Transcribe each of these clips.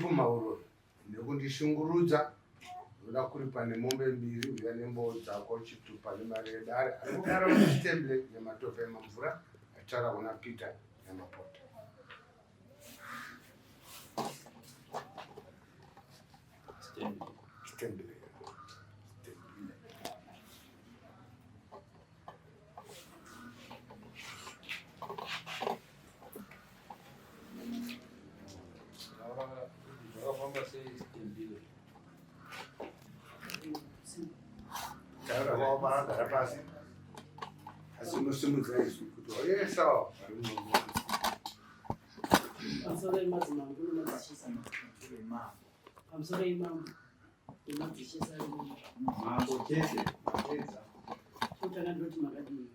Wakandipumha uroyi nekundishungurudza unoda kuripa nemombe mbiri uya nemboo dzako chitupa nemari yedare anokudaro Stanley Nyamatope Mamvura achitaura kuna Peter Nyamapota. Stanley. Stanley. Zvakafamba sei Stembile? Taura kwavo paakagara pasi asi unosimudza izwi kuti oyesawo vari munomo. Pamusoro emadzimambo nemadzishe Pamusoro imambo nemadzishe sarimo. Mambo chete mapedza. Chotanga ndoti makadini.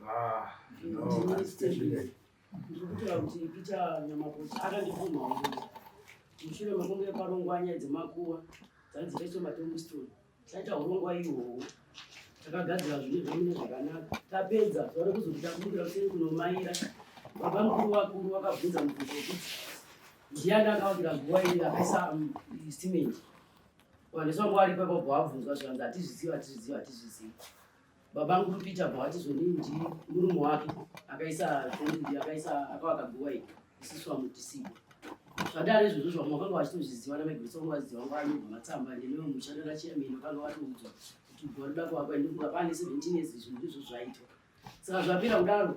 Ah, no, Stembile. Ndiri kutaura kuti Peter Nyamapotsa akandibvuma uyu. Mushure mekunge parongwa nyaya dzemakuva dzanzi dzaiswa matombstone. Taita hurongwa ihwohwo takagadzira zvinhu zvemune zvakanaka. Tapedza zuva rekuzoti takumbira kuseri kunomaira. Baba mukuru vakuru vakabvunza mubvunzo wekuti ndiani akavakira guva iri akaisa cement. Vanhu vese vanga varipo ipapo vabvunzwa zvikanzi hatizvizivi hatizvizivi hatizvizivi. Baba mukuru Peter bva vati zvoni ndi murume wake akaisa zvoni akaisa akavaka guva iri isusu vamwe tisipo. Zvadaro izvozvo zvamwe vakanga vachitozviziva namaiguru vanga vaziva vanga vanyorwa matsamba nenewe musha nana chairman vakanga vatoudzwa kuti guva roda kuvakwa ndofunga pane 17 years zvinhu ndizvo zvaitwa. Saka zvapera kudaro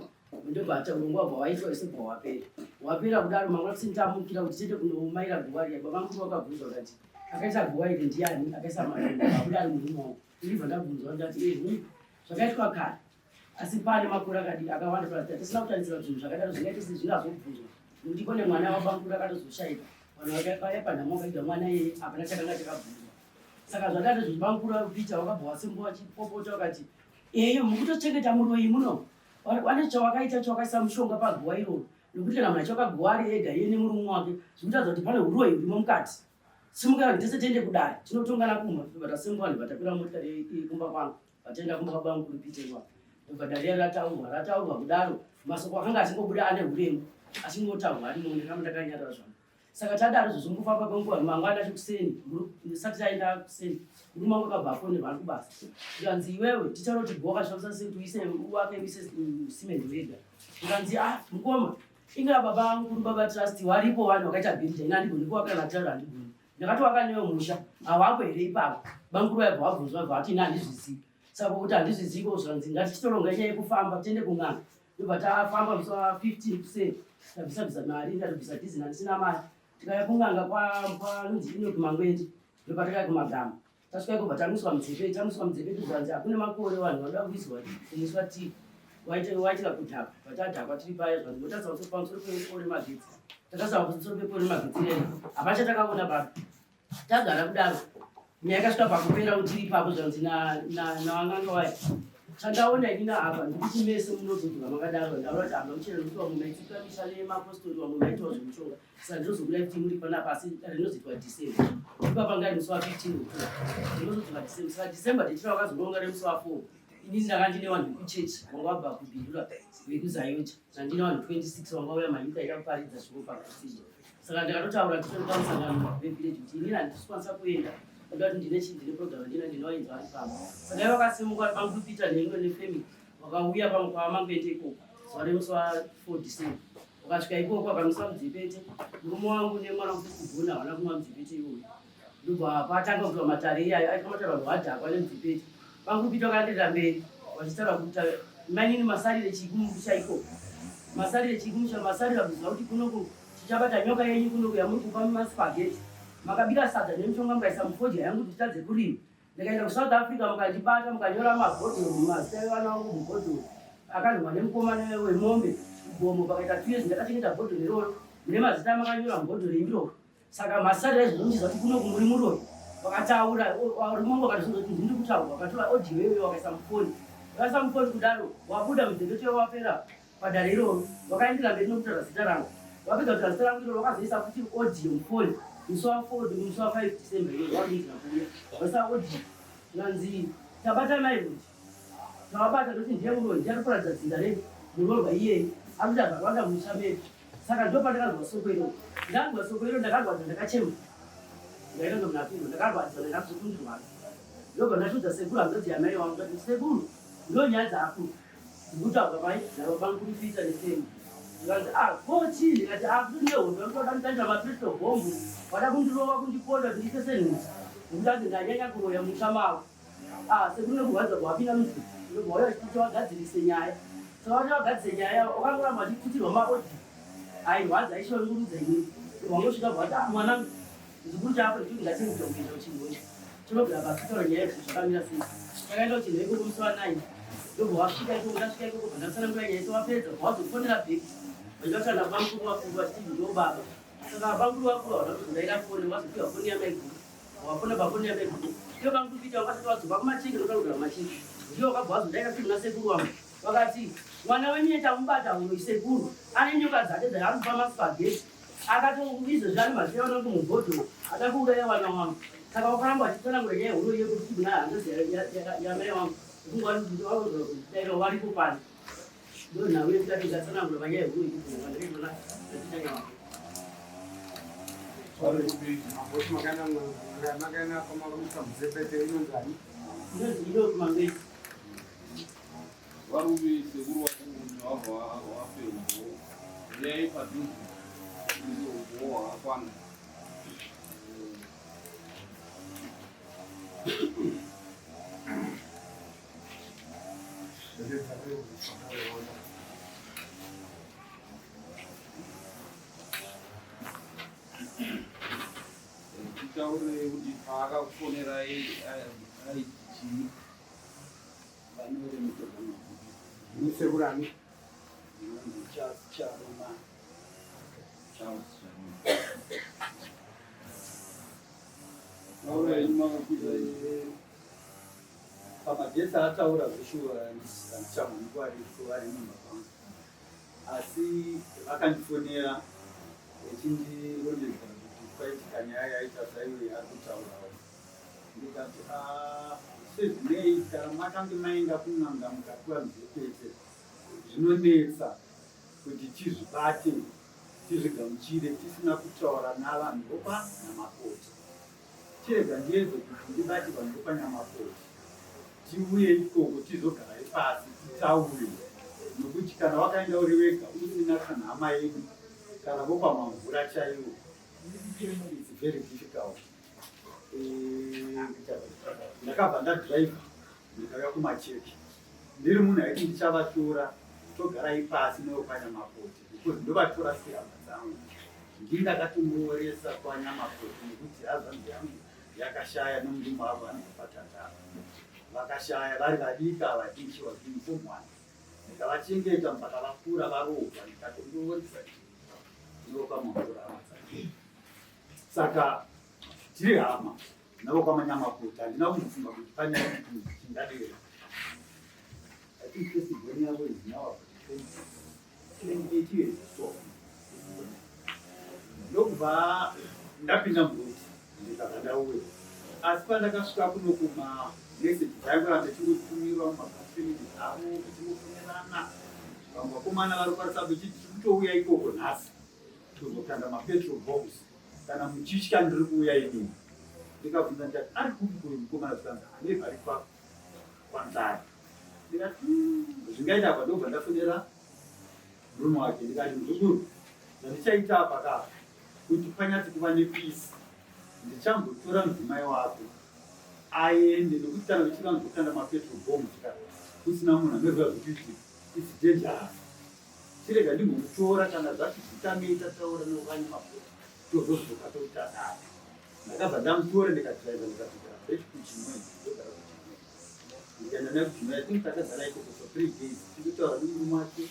ndobva urongwa bva waitwa ise bva wapera. Wapera kudaro mangwana kuseni tamukira kuti tiende kunomaira guva riya baba mukuru vakabvunzwa vakati akaisa guva iri ndiani akaisa matombo abuda ari murume wangu. Ndibva ndabvunzwa ndati eh hu zvakaitwa kare asi pane makore akadii akawanda kuratidza tisina kutarisira kuti zvinhu zvakadaro zvingaite sei zvingazobvunzwa nekuti kune mwana wabamukuru akatozoshaika vanhu vaya panhamo vakaida mwana iyeye hapana chakanga chakabvunzwa saka zvadaro izvo bamukuru vapeter vakabva vasimbuka vachipopota vakati eyo mukutochengeta muroyi muno wane chawakaita chawakaisa mushonga paguva iroro nekuti kana munhu achiwaka guva ari ega iye nemurume wake zvikuratidza kuti pane uroyi hurimo mukati Simuka vanhu tese tiende kudare tinotongana kumba ndobva tasimuka vanhu vatakwira motikari kumba kwangu vataenda kumba kwababa mukuru Peter iwapo ndobva dare rataurwa rataurwa kudaro masoko akanga achingobuda ane uremu achingotaurwa ari mumwe ndakanga ndakanyarara zvangu saka tadaro izvozvo mukufamba kwenguva mangwana acho kuseni ndisati taenda kuseni murume wangu akabva afonerwa ari kubasa ndikanzi iwewe titaura kuti bhoka zvinoshandisa sei kuti uise uwake uise simende wega ndikanzi ah mukoma Inga baba vangu baba Trust waripo wani wakaita builder ini handigoni kuwaka kana taura handigoni. Ndakatowaka newe musha hawako here ipapo. Bamkuru vaibva vabvunzwa vabva vati ini handizvizivi. Saka kuti handizvizivi ko zvanzi ngatichitoronga nyaya yekufamba tiende kun'anga. Ndobva tafamba musi wa 15 kuseni tabvisa bvisa mari ndatobvisa dhizini handisina mari. Tikauya kun'anga kwanonzi Enoch Mangwende ndopatakauya kumagama. Tasvika ikobva tamwiswa mudzepete, tamwiswa mudzepete zvanzi hakuna makore vanhu vanoda kuiswa kumwiswa tii waitika kudhakwa vatadhakwa tiri paya zvanzi motarisa pamusoro pepole magetsi tatarisa pamusoro pepole magetsi rena hapana chatakaona papi tagara kudaro nyaya yakasvika pakupera kuti tiri ipapo zvanzi nawanganga wayo chandaona inini apa ndikuti mese munozodzoka makadaro ndaona kuti hama muchena nokuti vamwe maitsika misha nemapostori vamwe maitawo zvemushonga Saka ndinozobuda kuti muri panapa asi rinozoitwa December. Ipapa ngari musi wa 15 October. Ndinozodzwa December. Saka December date rakazoronga remusi wa 4. Inini ndanga ndine vanhu vekuchechi vanga vabva kuBindura vekuZayoja. Ndandine vanhu 26 vanga vauya manyika aida kuparidza shoko pakusiya. Saka ndakatotaura titori pamusangano vevillage kuti inini handisi kukwanisa kuenda. Ndoda kuti ndine chii ndine program ndina ndinovainzwa vari pano. Saka ivo vakasimuka bamukuru neimwe nefamily vakauya pamwe kwaMangwende ikoko zuva remusi wa 4 December. Wakasvika ikoko akamisa mudzepete, murume wangu nemwana wekugona havana kumwa mudzepete iwoyo. Ndobva patanga kuitwa matare iyayo, aitwa matare vanhu vadhakwa nemudzepete. Vangupita vakaenderera mberi vachitaura kuti mainini masarire chii kumusha ikoko, masarire chii kumusha, masarira kuziva kuti kunoku tichabata nyoka yenyu kunoku yamuri kupa maspageti. Makabika sadza nemushonga mukaisa mufodya yangu kuti titadze kurima. Ndikaenda kuSouth Africa mukandibata mukanyora mabhodhoro mumazita evana vangu mubhodhoro akanhwa nemukomana wemombe kugomo pakaita 2 years ndakachengeta bhodhoro iroro mune mazita amakanyora mubhodhoro iroro saka masarira izvozvo muchiziva kuti kuno kumuri muroyi wakataura rumongo wakatozonza kuti ndiri kutaura wakatora audio iyoyo wakaisa mufoni wakaisa mufoni kudaro wabuda mudzepete wapera Padare iroro vakaendera mberi nokutaura zita rangu. Vapedza kutaura zita rangu iroro vakazoisa futi audio mufoni musi wa 4 musi wa 5 December iyoyo vakuidzira kuuya. Vaisa audio zvikanzi tabata mai Ruti. Tavabata toti ndiye muroyi ndiye ari kuparadza dzinza redu muroorwa iyeye ari kuita zvakawanda mumusha medu. Saka ndo pandakanzwa soko iro. Ndanzwa soko iro ndakarwadza ndakachema. Ndaita kunge munhu afirwa ndakarwadza ndakazokundurwadza. Ndobva ndashudza sekuru hanzvadzi yamai wangu ndati sekuru ndo nyaya dzako dzikutaurwa mai nababamukuru Peter nesemi. Ndikanzi ah ko chii ndikati ah kuti nehondo vanoda kunditandira mapetrol bomb vada kundirova kundiponda kuti ndiite senhutsi nekuti anzi ndanyanya kuroya musha mavo. Ah sekuru nekurwadza kwawapinda muzi ndobva wauya uchiti wagadzirise nyaya. Saka vati vagadzise nyaya wakangoramba vachiputirwa maaudio airwadza aishorungurudza inini. Ndobva wangosvika bva vati ah mwanangu muzukuru chako icho ndingachimuka kuenda kuchinhoyi tinogara pasi taura nyaya yekuti zvakamira sei. Takaenda kuchinhoyi ikoko musi wa 9 ndobva wasvika ikoko ndasvika ikoko bva ndatsanangura nyaya yese wapedza bva wazofonera back vachida kutaura nabamukuru vakuru vachiti ndo baba. Saka bamukuru vakuru havana kuzodaira foni vazopiwa foni yamaiguru wafona pafoni yamaiguru iyo bamukuru Peter vakasati vadzoka kumacheke ndotaura kumacheke ndiyo vakabva vazodaira futi kuna sekuru wangu vakati mwana wenyu tamubata uyo sekuru ane nyoka dzake dzaari kupa maspageti akati izvezvi ane mazita vana kumubhodhoro ada kuuraya vana wangu saka wakaramba vachitsanangura nyaya huru yekuti kuna hanzvadzi yamai wangu kungodaira varipo pano ndo nhau yekuti ati ndatsanangura panyaya huru yekuti Mamboti makaenda pamarusa muzepete inonzani? Inonzi Enoch Mangwezi. Varume sekuru wacho wabva wape umbowo. Uyai padhuze ndizo umbowo hwakakwana. Titaurire kuti paakakufonerai aiti chii? Vanoremekedzwa maguta. Musekurani? Ndinonzi Charles Charuma. Charles Charuma. Taurai makakwidza Pamadhesi ataura zveshuwa handichamunikwa ari mumba kwangu. Asi vakandifonera vachindirondedzera kuti kwaitika nyaya yaita saiyo yaari kutaurawo. Ndikati ah, sezvinei kana makange maenda kun'anga mukapiwa muzepete zvinonetsa kuti tizvibate tizvigamuchire tisina kutaura navanhu vokwaNyamakoti. Chirega ndiedze kuti ndibate vanhu vokwaNyamakoti tiuye ikoko tizogarai pasi titaure nokuti kana wakaenda uri wega usina kana hama yedu kana vokwamamvura chaiwo it's very difficult. Ndakabva ndadriver ndikauya kumacheki ndiri munhu aiti ndichavatora togarai pasi newekwanyamapoti because ndovatora sehama dzangu ndini ndakatomuoresa kwanyamapoti nekuti hazvanzi yangu yakashaya nomurume wavo anobva vakashaya vari vadiki ava I think she was in form one ndikavachengeta mpaka vakura varoorwa ndikatomuoresa newekwamamvura hama dzake saka tiri hama navo kwamanyamakuta handina kumbofunga kuti pane chingadero. I think first born yavo is now about 28 years so. Ndokubva ndapinda muroti ndikabva ndauya, asi pandakasvika kuno kuma meseji dzaingoramba ichingotumirwa mumafamili avo tichingofonerana vamwe vakomana vari kwarisabo chiti tiri kutouya ikoko nhasi kuzokanda mapetrol bombs kana muchitya ndiri kuuya inini. Ndikabvunza ndikati ari kupi kuyu mukomana zvikanzi anebva ari kwanzari. Ndikati zvingaita apa. Ndobva ndafonera murume wake ndikati muzukuru, zvandichaita apa ka kuti panyatsi kuva nepeace, ndichambotora mudzimai wako aende nekuti kana uchivanzokanda mapetrol bomb ka kusina munhu anoziva zvekuitika, it's dangerous. Chirega ndimbomutora, kana zvati dzikamei tataura nevanye mapota tozodzoka toita dare. Ndakabva ndamutora ndikadhiraivha ndikadzokera back kuChinhoyi. Ndogara kuChinhoyi, ndikaenda naye kuChinhoyi. I think takagara ikoko for 3 days tichitaura nemurume wake,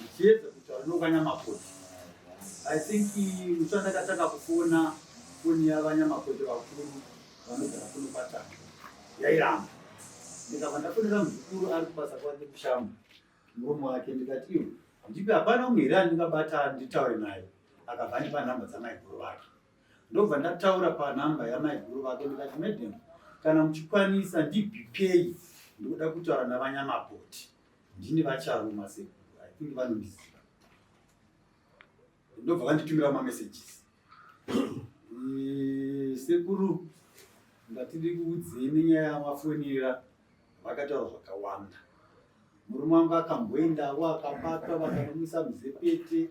ndichiedza kutaura nokwanyamapoti. I think musi wandakatanga kufona foni yavanyamapoti vakuru vanogara kuno kwatanga yairamba. Ndikabva ndafonera muzukuru ari kubasa kwake kushamba, murume wake, ndikati iwe ndipe, hapana umwe here andingabata nditaure naye? Akabva andipa nhamba dzamaiguru vake. Ndobva ndataura panhamba yamaiguru vake ndikati madam, kana muchikwanisa ndibhipei, ndikuda kutaura navanyamapoti, ndini vacharuma sekuru. I think vanondiziva. Ndobva vanditumira mamessages. Sekuru, ndati ndikuudzei nenyaya yamafonera. Vakataura zvakawanda. Murume wangu akamboendawo akabatwa, vakanomisa muzepete,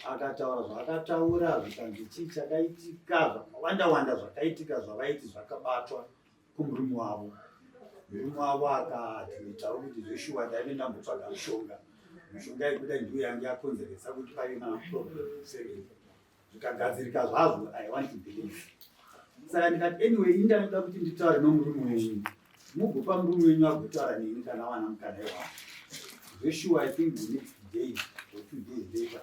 akataura zvaakataura, zvikanzi chii chakaitika, zvakawanda wanda zvakaitika zvavaiti zvakabatwa kumurume wavo. Murume wavo akatoitawo kuti zveshuwa ndaive ndambotsvaga mushonga, mishonga yekuda ndiyo yange yakonzeresa kuti pave naproblem seven, zvikagadzirika zvazvo. I want to believe. Saka ndikati, anyway, ini ndanoda kuti nditaure nomurume wenyu, mugopa murume wenyu agotaura neni kana awana mukana iwawo. Zveshuwa, I think the next day or 2 days later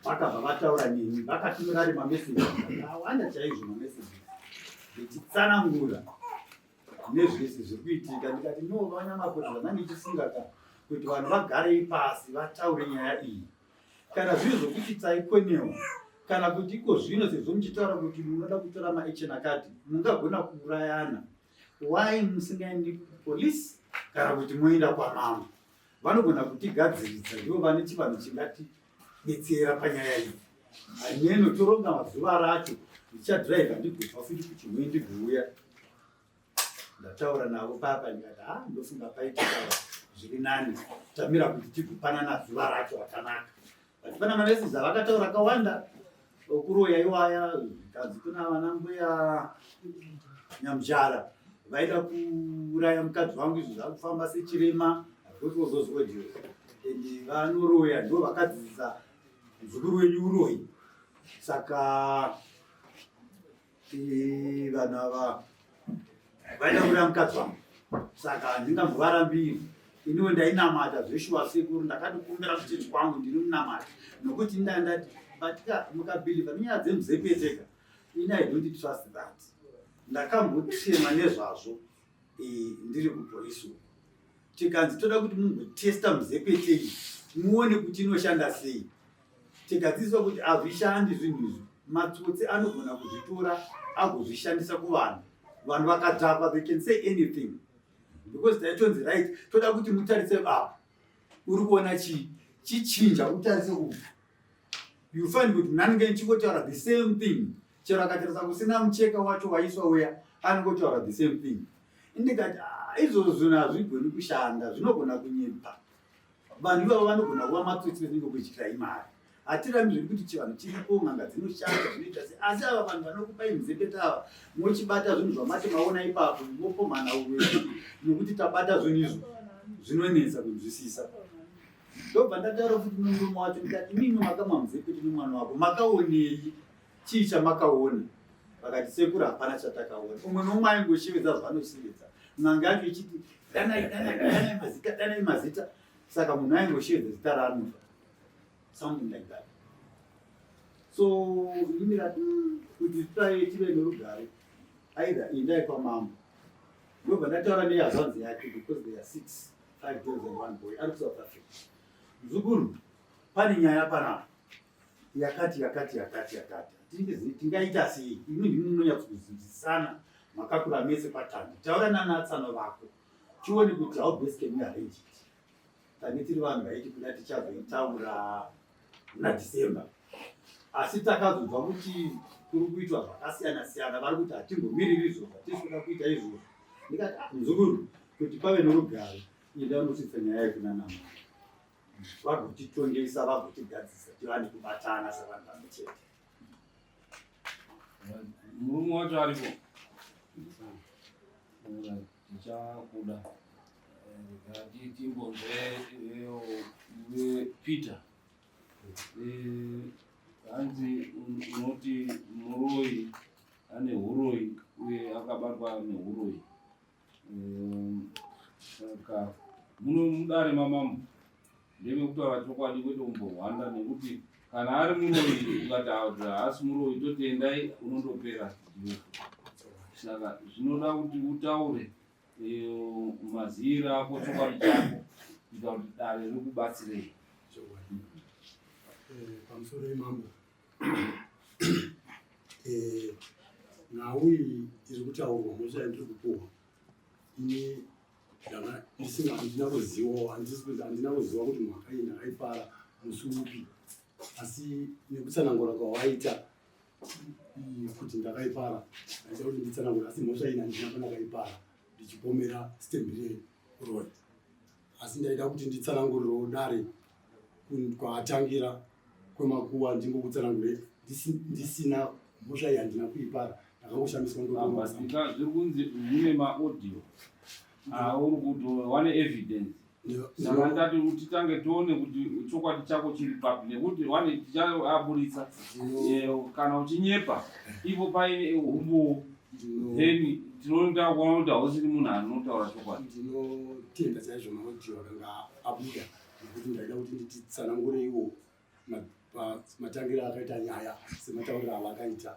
vakabva vataura neni, vakatumira ari mameseji akawanda chaizvo, mameseji ndichitsanangura nezvese zviri kuitika. Ndikati, no, vanyamakoti, zvanga ndichifunga ka kuti vanhu vagarei pasi vataure nyaya iyi. Kana zviri zvokuti taikonewa, kana kuti iko zvino sezvo muchitaura kuti munoda kutora maaction akati, mungagona kuurayana, why musingaendi kupolisi kana kuti moenda kwamambo? Vanogona kutigadziridza, ndivo vane chivanhu chingatibetsera panyaya iyi. Haneno, toronga mazuva racho, ndichadhiraivha ndigobva futi kuChinhoyi, ndigouya ndataura navo papa. Ndikati, ha, ndofunga paitika zviri nani tamira kuti tigopanana zuva racho rakanaka. But pana mamessages avakataura akawanda okuroya iwaya, zvikanzi kuna vana mbuya Nyamujara vaida kuuraya mukadzi wangu, izvo zvakufamba sechirema. I've got all those audios, and vanoroya ndo vakadzidzisa muzukuru wenyu uroyi. Saka vanhu ava vaida kuuraya mukadzi wangu, saka handingambovarambiri. Iniwo ndainamata zveshuwa, sekuru. Ndakatikumbira kuchechi kwangu, ndiri munamata, nokuti ndandati batika mukabhilivha nenyaya dzemuzepeteka. Ini I don't trust that. Ndakambotrema nezvazvo ndiri kupolisi uku, tikanzi toda kuti mumbotesta muzepete iyi muone kuti inoshanda sei. Tikadzidziswa kuti hazvishandi zvinhu izvi, matsotsi anogona kuzvitora agozvishandisa kuvanhu. Vanhu vakadhakwa, they can say anything, because taitonzi, right, toda kuti mutarise apa, uri kuona chii chichinja, utarise uku. You find kuti munhu anenge ichingotaura the same thing, chero akatarisa kusina mucheka wacho waiswa uya, anongotaura the same thing. Ndikati, "Ah, izvozvo zvinhu hazvigoni kushanda, zvinogona kunyepa. Vanhu ivavo vanogona kuva matsotsi vezinenge kudyira imari." Hatirambi zviri kuti chivanhu chiripo, n'anga dzinoshanda, zvinoita sei, asi ava vanhu vanokupai muzepeta ava, mochibata zvinhu zvamati maona ipapo, mopomhana uwe nokuti tabata zvinhu izvo zvinonetsa kunzwisisa. Ndobva ndataura futi nomurume wacho, ndikati, imimi makamwa muzepete nemwana wako, makaonei? Chii chamakaona? Vakati, sekuru, hapana chatakaona. Umwe nomwe aingoshevedza zvaanoshevedza, n'anga yacho ichiti, danai, danai, danai mazita, danai mazita. Saka munhu aingoshevedza zita raanoda, something like that. So ini ndikati, kuti tive tive norugare, either indai kwamambo." Ndobva ndataura nehazvanzi yake, because they are six, five girls and one boy ari kuSouth Africa. Muzukuru, pane nyaya panapa yakati yakati yakati yakati. Tingaita sei? Imi ndimi munonyatsokuzivisana, makakura mese patandi. Taura nanatsano vako, tione kuti how best can we arrange it. Tange tiri vanhu vaiti kuda tichazoitaura muna December, asi takazobva kuti kuri kuitwa zvakasiyana siyana, vari kuti hatimbomiriri izvozvo, hatisi kuda kuita izvozvo. Ndikati, ah, muzukuru, kuti pave norugare, enda unosvitsa nyaya yekunanama, vagotitongesa, vagotigadzisa, tivane kubatana savanhu vamwe chete. Murume wacho aripo? Tichakuda rega timbonzwe Peter. Hanzi unoti muroyi ane uroyi uye akabatwa neuroyi. Saka muno mudare mamambo ndevekutaura chokwadi, kwete kumbohwanda, nekuti kana ari muroyi ukati haasi muroyi, totendai, unondopera. Saka zvinoda kuti utaure mazira ako, chokwadi chako, kuita kuti dare rikubatsirei. Pamusoro yemambo, nhau iyi iri kutaurwa, mhosva yandiri kupuhwa, ini ndanga ndisinga handina kuzivawo, handina kuziva kuti mhaka iyi ndakaipara musi upi. Asi nekutsanangura kwawaita kuti ndakaipara, ndaida kuti nditsanangure, asi mhosva iyi handina pandakaipara ndichipomera Stembile Roy. Asi ndaida kuti nditsanangurirewo dare kwaatangira kwemakuva, ndingokutsanangure ndisina mhosva iyi, handina kuipara, ndakangoshamiswa. Ndika zviri kunzi mune maaudio auri kuti wane evidence, saka ndati kuti titange tione kuti chokwadi chako chiri papi, nekuti wane tichaburitsa kana uchinyepa ipo paine humbowo, then tinoda kuona kuti hausiri munhu anotaura chokwadi. Ndinotenda chaizvo maaudio akanga abuda, nekuti ndaida kuti ndititsanangureiwo matangiro akaita nyaya sematauriro avakaita.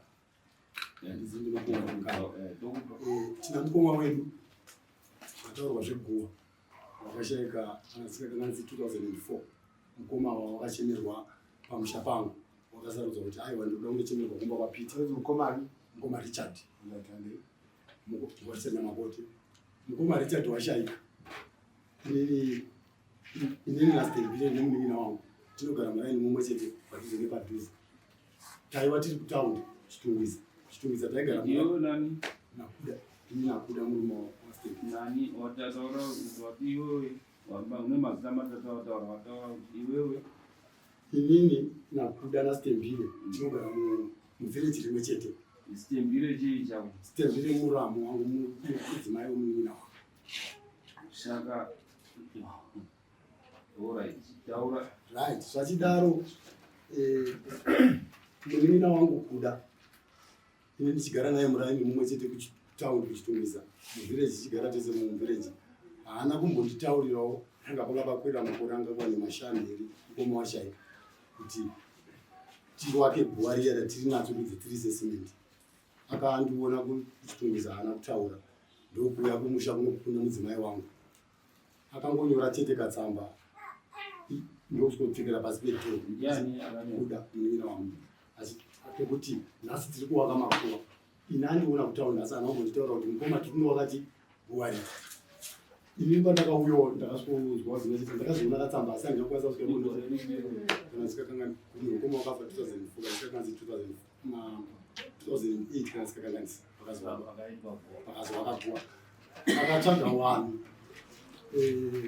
Handisi ndinokuonga. Tina mukoma wedu ataurwa zveguwa wakashaika anasikakanganisi 2004. Mukoma wa wakachemerwa pamusha pangu, wakasarudzwa kuti aiwa, ndinoda kundochemerwa kumba kwaPeter. Mukomani? Mukoma Richard Richard Nyamakoti. Mukoma Richard washaika, inini naStembile nemunin'ina wangu tinogara muraini mumwe chete, padhuze nepadhuze. Taiva tiri kutaundi Chitungwiza, Chitungwiza taigara. Iwe nani? Nakuda, ini naKuda, murume waStembile. Nani watataura wati iwewe une mazita matatu awataura, wataura kuti iwewe? Inini naKuda naStembile tinogara muvillage rimwe chete. Stembile chii chako? Stembile muramu wangu, mudzimai wemunin'ina wangu. Saka alright, taura. Right, zvachidaro, munin'ina wangu Kuda, ine ndichigara naye muraini mumwe chete kutaundi kuChitungwiza, muvillage, tichigara tese muvillage, haana kumbonditaurirawo. Anga panga pakwira makore anga kuva nemashanu here mukoma washaika, kuti tiwake guva riya ratiri nadzo kudzi tiri sesimende. Akandiona kuChitungwiza, haana kutaura, ndokuuya kumusha kunokunda mudzimai wangu, akangonyora chete katsamba ndokusvikopfekera pasi pedhoo. Ndiani akanyora? Kuda, munin'ina wangu, asi kekuti nhasi tiri kuwaka makuva, ini andiona kutaura nhasi, ana kumbonditaura kuti mukoma tiri kunowakati guva riri. Ini pandakauyawo ndakasvikoudzwa zina chete, ndakazoona katsamba, asi handina kukwanisa kusvika kana ndisikakanganisi kuti mukoma wakafa 2004, kana ndisikakanganisi 2008, kana ndisikakanganisi, pakazowaka guva, akatsvaga vanhu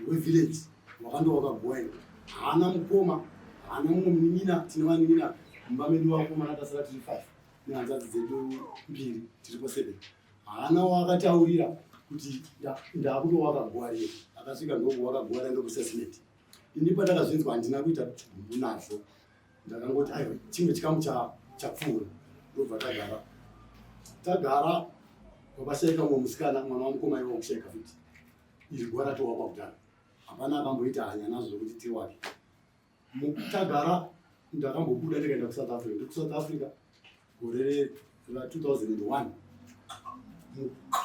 wevillage wakandowaka guva iro. Haana mukoma, haana mumwe munin'ina. Tine vanin'ina mumba medu, vakomana tasara tiri five nehanzvadzi dzedu mbiri, tiripo seven. Haana waakataurira kuti ndakutowaka guva riyo. Akasvika ndokuwaka guva riya, ndokuisa simenti. Ini pandakazvinzwa handina kuita chigumbu nazvo, ndakangoti aiwa, chimwe chikamu chapfuura. Ndobva tagara, tagara, wakashaika mumwe musikana, mwana wamukoma iwo wakushaika futi. Iri guva ratowakwa kudhara, hapana akamboita hanya nazvo zvokuti tiwake. Tagara, ndakambobuda ndikaenda kuSouth Africa. Ndiri kuSouth Africa gore ra2001,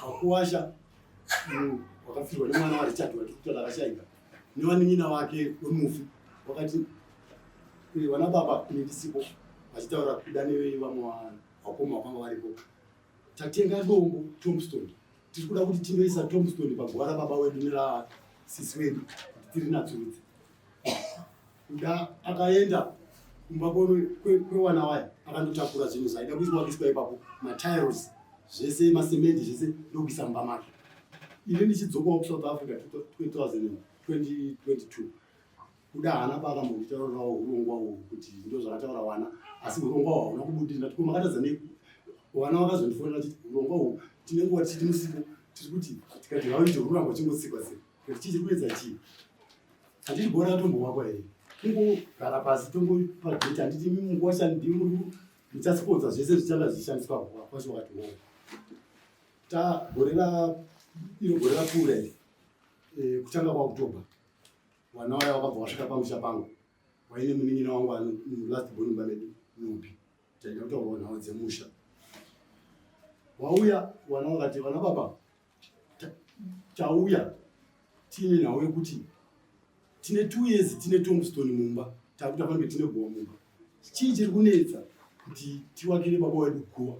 wakuwasha wakafirwa nemwana waRichard watikuti akashaika nevanin'ina wake wemufi wakati, "Vana baba, ini ndisipo," vachitaura Kuda nevamwe vakoma vakanga varipo, "tatenga dombo, tombstone, tiri kuda kuti tindoisa tombstone paguva rababa wedu nerasisi wedu kuti tiri natsurudze." Kuda akaenda kumba kwewana waya, akandotakura zvinhu zvaida kuiswa ipapo, matiles zvese, masemendi zvese, ndokuisa mumba make. Ini ndichidzokawo kuSouth Africa 2022, Kuda haana paakambonditaurirawo urongwa uhu kuti ndo zvakataura wana, asi urongwa uhu hauna kubudirira. Tiko makatadza nei? Wana wakazondifonera chiti urongwa uhu tine nguva tichiti musipo, tiri kuti tikati hauite, ururamba uchingotsikwa sei? Kuti chii chiri kuedza chii? Handiti bhora ratombowakwa here? Kungogara pasi tongopa date. Handiti munguva ndimi muchasiponza zvese zvichanga zvichishandiswa kwacho? Wakati wo ta gore ra iro gore rapfuura iri, kutanga kwaOctober, vana vaya vakabva vasvika pamusha pangu waine munin'ina wangu last born mumba medu Nupi. Taida kutaurawo nhau dzemusha. Wauya vana vakati, "Vana baba, tauya tiine nhau yekuti tine 2 years tine tombstone mumba, takuti afanike tine guva mumba. Chii chiri kunetsa kuti tiwakire baba wedu guva?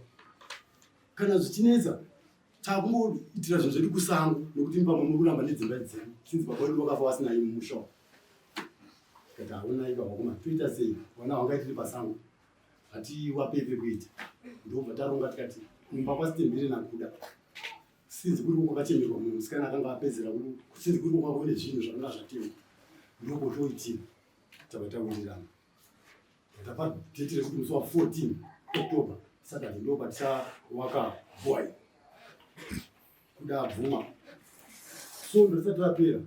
Kana zvichinetsa, takungoitira zvinhu zvedu kusango, nekuti pamwe muri kuramba nedzimba dzedu, sinzi baba vedu vakafa vasina mumusha umu." Tikati hauna iva vakoma toita sei vana vanga tiri pasango hatiwapepe kuita. Ndobva taronga tikati kumba kwaSitembire naKuda sinzi kuri kwakachemerwa munhu musikana akanga apedzera sinzi kuri kwaka kune zvinhu zvakanga zvatengwa ndokotoitira tabva tawirirana tapa date rekuti musi wa 14 October Saturday ndo patichawaka boy kuda abvuma svondo risati rapera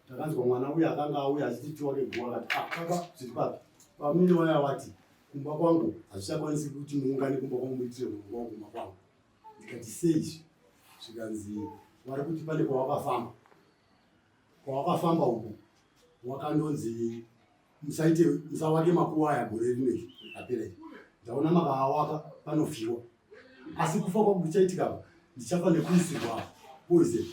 takanzwa mwana uya akanga auya achiti tiwake guwa akati ah baba zviri papi vamwene waya wati kumba kwangu hazvichakwanisi kuti muungane kumba kwangu muitire murongwa wakumba kwangu ndikati sei izvi zvikanzi vari kuti pane kwawakafamba kwawakafamba uku wakandonzi musaite musawake makuwa aya gore rino iri rapera iri ndaona makaawaka panofiwa asi kufa kwangu kuchaitika apa ndichafa nekuisirwa poison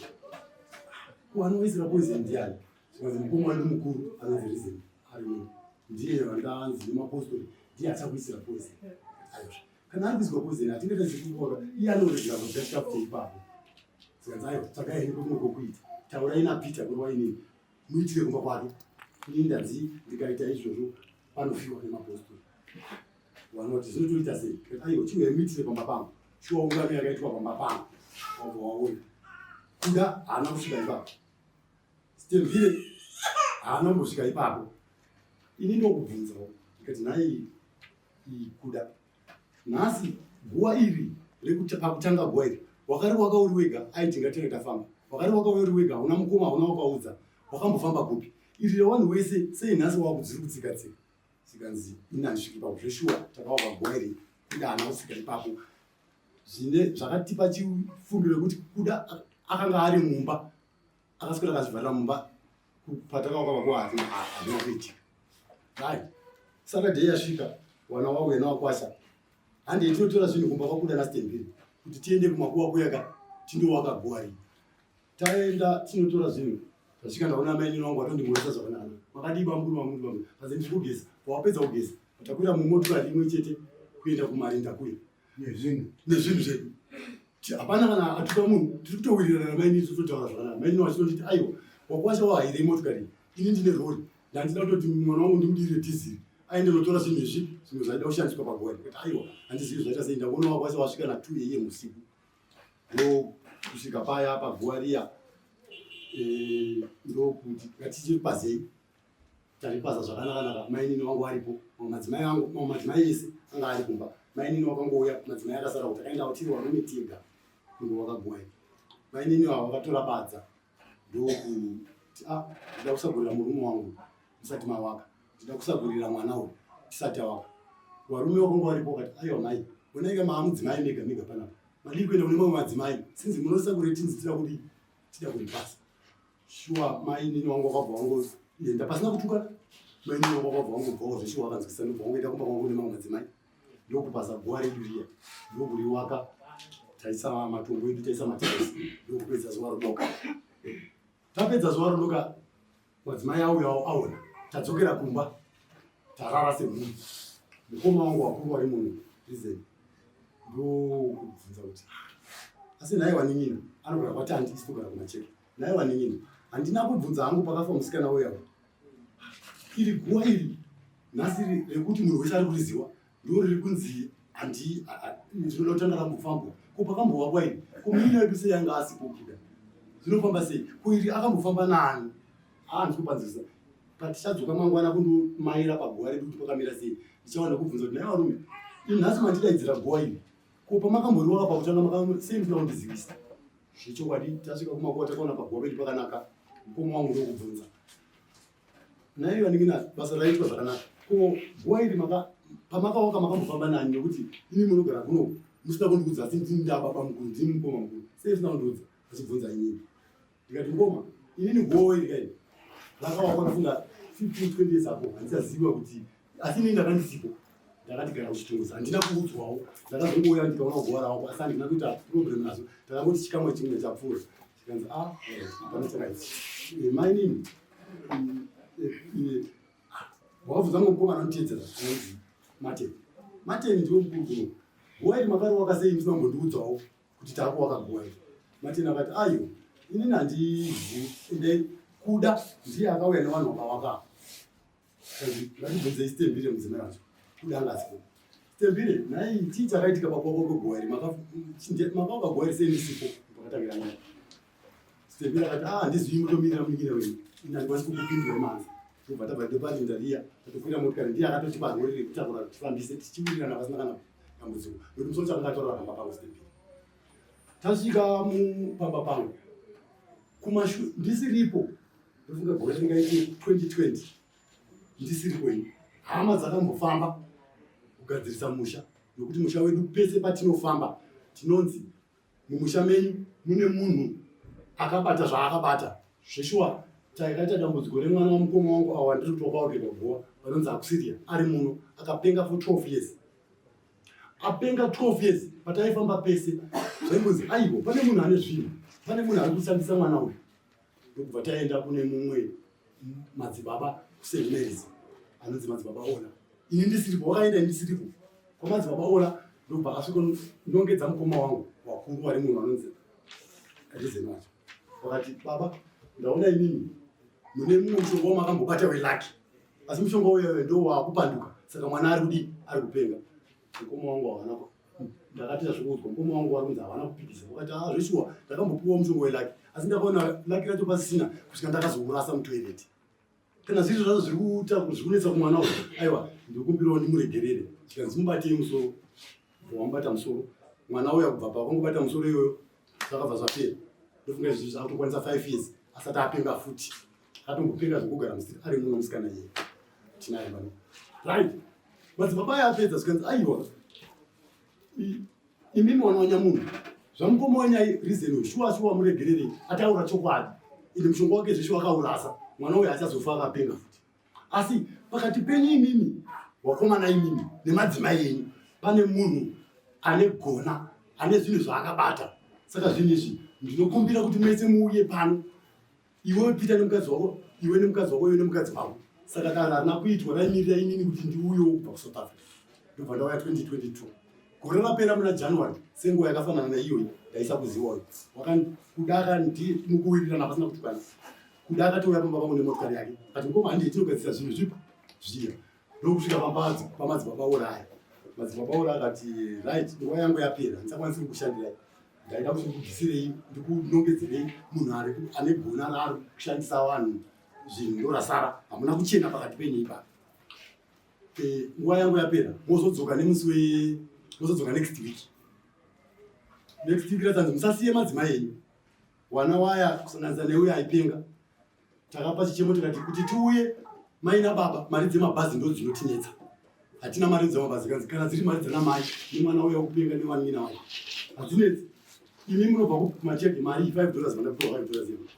wanoisira poison ndiani zvikanzi mukoma wedu mukuru anonzi reason ari muno ndiye vandanzi nemapostori ndiye achakuisira poison ayozve kana ari kuisirwa poison hatingaita sekuona iye anoregera kudya chikafu cheipapo zvikanzi aiwa tsvagai henyu kumwe kwokuita taurai napeter kureva inini muitire kumba kwake ini ndanzi ndikaita izvozvo panofiwa nemapostori vanoti zvinotoita sei aiwa chiuya muitire pamba pangu shuwa ungano yakaitwa pamba pangu wabva waona kuda haana kusvika ipapo stemvire haana kumbosvika ipapo ini ndokubvunzawo ndikati nhai kuda Nhasi guwa iri pakutanga guwa iri wakari waka uri wega aiti ngatinge tafamba wakari waka uri wega hauna mukoma hauna wakaudza wakambofamba kupi iri rewanhu wese sei nhasi wakudziri kutsika tsika zvikanzi ini handisviki ipapo zveshuwa takawaka guwa iri kuda haana kusvika ipapo zvine zvakatipa chifundo rekuti kuda akanga ari mumba akaswera akazvivharira mumba patakawaka makuva hazvina kuitika right saturday yasvika wana wauya nawakwasha handei tinotora zvinhu kumba kwakuda nastembiri kuti tiende kumakuva kuyaka tindowaka guwa rii taenda tinotora zvinhu tasvika ndaona mainini wangu watondimhoresa zvakanaka makadii bamukuru bamukuru bamukuru azi ndiri kugeza wapedza kugeza takwira mumotikari imwe chete kuenda kumarinda kuya nezvinhu nezvinhu zvedu hapana kana atuka munhu tiri kutowirirana namainini tototaura zvakanaka mainini vachitonditi aiwa wakwasha wahaire motikari ini ndine rori ndandida kutoti mwana wangu ndimudire dhiziri aende notora zvinhu izvi zvimwe zvaida kushandiswa paguva ndikati aiwa handizivi zvaita sei ndakuona wakwasha wasvika na 2 am usiku ndokusvika paya paguva riya eh, ndokuti ngatichipazei Taripaza zvakanaka-naka, mainini wangu aripo, mamwe madzimai angu, mamwe madzimai ese anga ari kumba. Mainini wakangouya, madzimai akasara kuti takaenda tiri varume tega kunge wakagoya. Mainini ava vakatora badza ndokuti ah, ndida kusagurira murume wangu musati mawaka, ndida kusagurira mwana uyu tisati awaka. Varume vakanga varipo vakati aiwa mai, onaika maamudzimai mega mega panapa, madii kuenda kune mamwe madzimai sinzi munosagurira tinzi tida kudii, tida kuripasa. Shuwa mainini wangu wakabva wangoenda pasina kutukana. Mainini wangu wakabva wangobvawo zveshuwa akanzwisisa ndobva wangoenda kumba kwangu nemamwe madzimai ndokupaza guwa redu riya ndokuriwaka taisa matombo edu taisa matiles ndokupedza zuva rodoka. Tapedza zuva rodoka madzimai auyawo aona tadzokera kumba tarara semhuri. Mukoma wangu wakuru wari muno reason ndokubvunza kuti asi nhai wanin'ina anogara kwatandi isi togara kumacheke Nhai vanin'ina, handina kubvunza hangu pakafa musikana uya. Iri guwa iri nhasi rekuti munhu wese ari kuriziwa ndo riri kunzi handi ndinoda kutanga rambofambwa. Ko pakambovakwa iri ko munin'ina wedu sei anga asipo kuda zvinofamba sei? Ko iri akambofamba naani? Haanzi kupanzisa. Patichadzoka mangwana kundomaira paguwa redu kuti pakamira sei, ndichawana kubvunza kuti nhai varume, ini nhasi mandidaidzira guwa iri ko pamakamboriwaka pakutanga maka sei musina kundizivisa? Zvechokwadi tasvika kumakuva takaona paguva pedu pakanaka mukoma wangu ndokubvunza naiyo aningina basa raitwa zvakanaka ko guva iri maka pamakawaka makambofamba nani nekuti imi munogara kuno musina kundiudza asi ndini ndababa mukuru ndini mukoma mukuru sei musina kundiudza achibvunza inini ndikati mukoma inini guva iri kai rakawakwa ndafunga 15 20 years ago handichaziva kuti asi inini ndakandisipo ndakati gara kuchitunguza handina kuudzwawo ndakazongouya ndikaona guva ravo asi handina kuita problem nazvo ndakangoti chikamwe chimwe chapfuura chikanzi a ah, hapana chakaiti eh, mainini mm, eh, eh, wakabvunza mumwe mukoma anonditeedzera anonzi mateni mateni ndiwe mukuru kuno guva iri makari wakasei musina kumbondiudzawo kuti takuwaka guva iri mateni akati ayo inini handizivi ende kuda ndiye akauya nevanhu vakawaka. Ngatibvunzei Sitembile mudzimai wacho. Kuda anga asipo. Sitembile, nhai chii chakaitika pakuwakwa kweguva iri? Makawaka guva iri sei ndisipo pakatangira nyaya? Sitembile akati, ah, handizivi mutomirira munin'ina wenyu. Ini handikwanisi kukupindura imanzi. Tobva tabva ndoparinda riya, tatokwira motikari ndiye akatotipa rori rekutakura kuti tifambise tichiwirirana pasina kana dambudziko. Nekuti musoro chakanga atorara pamba pangu Sitembile. Tasvika pamba pangu kumashu ndisiripo ndofunga gore ringaite 2020 ndisiri kwenyu hama dzakambofamba kugadzirisa musha nokuti musha wedu pese patinofamba tinonzi mumusha menyu mune munhu akabata zvaakabata zveshuwa takaita dambudziko remwana wamukoma wangu awa ndiri kutokaurira guwa vanonzi akusiria ari muno akapenga for 12 years apenga 12 years pataifamba pese zvaingonzi aiwo pane munhu ane zvinhu pane munhu ari kushandisa mwana uyu ndokubva taenda kune mumwe madzibaba kuSt Mary's anonzi madzibaba Ola ini ndisiripo wakaenda ini ndisiripo kwamadzibaba Ola ndokubva akasvika nongedza mukoma wangu wakuru wari munhu anonzi Reason wacho wakati baba ndaona imimi mune mumwe mushonga wamakambobata welaki asi mushonga uyoyo ndo wakupanduka saka mwana ari kudii ari kupenga mukoma wangu hawana ndakatiza zvekuudzwa mukoma wangu wari kunzi havana kupikisa wakati ah zveshuwa ndakambopiwa mushonga welaki asi ndakaona laki racho pasisina kusvika ndakazourasa mutoilet kana zviri zvazvo zviri kuita zviri kunetsa kumwana uyu aiwa ndikumbirawo ndimuregerere chikanzi mubatei musoro wamubata musoro mwana uya kubva pakangobata musoro iyoyo zvakabva zvapera ndofunga izvi zvakutokwanisa 5 years asati apenga futi atombopenga zvekugara musiri ari muno musikana iye tinaye pano right madzibaba aya apedza zvikanzi aiwa imimi wana wanyamunhu zvamukoma wanyai reason shuwa shuwa muregererei ataura chokwadi ende mushonga wake zveshuwa akaurasa mwana uyo achazofa akapenga futi asi pakati penyu imimi wakomana imimi nemadzimai enyu pane munhu ane gona ane zvinhu zvaakabata saka zvinhu izvi ndinokumbira kuti mese muuye pano iwe Peter nemukadzi wako iwe nemukadzi wako iwe nemukadzi wako saka dare harina kuitwa raimirira inini kuti ndiuyewo kubva kusouth africa ndobva ndauya 2022 gore rapera muna january senguva yakafanana naiyoyi ndaisa kuzivayo kuda mukuwirirana pasina kutukana kuda akatouya pamba pangu nemotikari yake ati mukoma handei tinogadzirisa zvinhu zvipi zviya ndokusvika pamadzibaba oraya madzibaba ora akati right nguva yangu yapera handisakwanisi kukushandirai ndaida kuti ndikubvisirei ndikunongedzerei munhu ari ane gona raari kushandisa vanhu zvinhu ndorasara hamuna kuchena pakati penyu ipapa eh, nguva yangu yapera mozodzoka nemusi we mozodzoka next week next week ratanzi musasiye madzimai enyu wana waya kusanganisa neuyo aipenga Takapa chichemo tikati kuti tiuye mai nababa mari dzemabhazi ndo dzinotinetsa. Hatina mari dzemabhazi kanzi kana dziri mari dzana mai nemwana uya kupenga newanina wake. Hadzinetsi. Imi munobva kumacheke mari 5 dollars vandapiwa 5 dollars yekuti.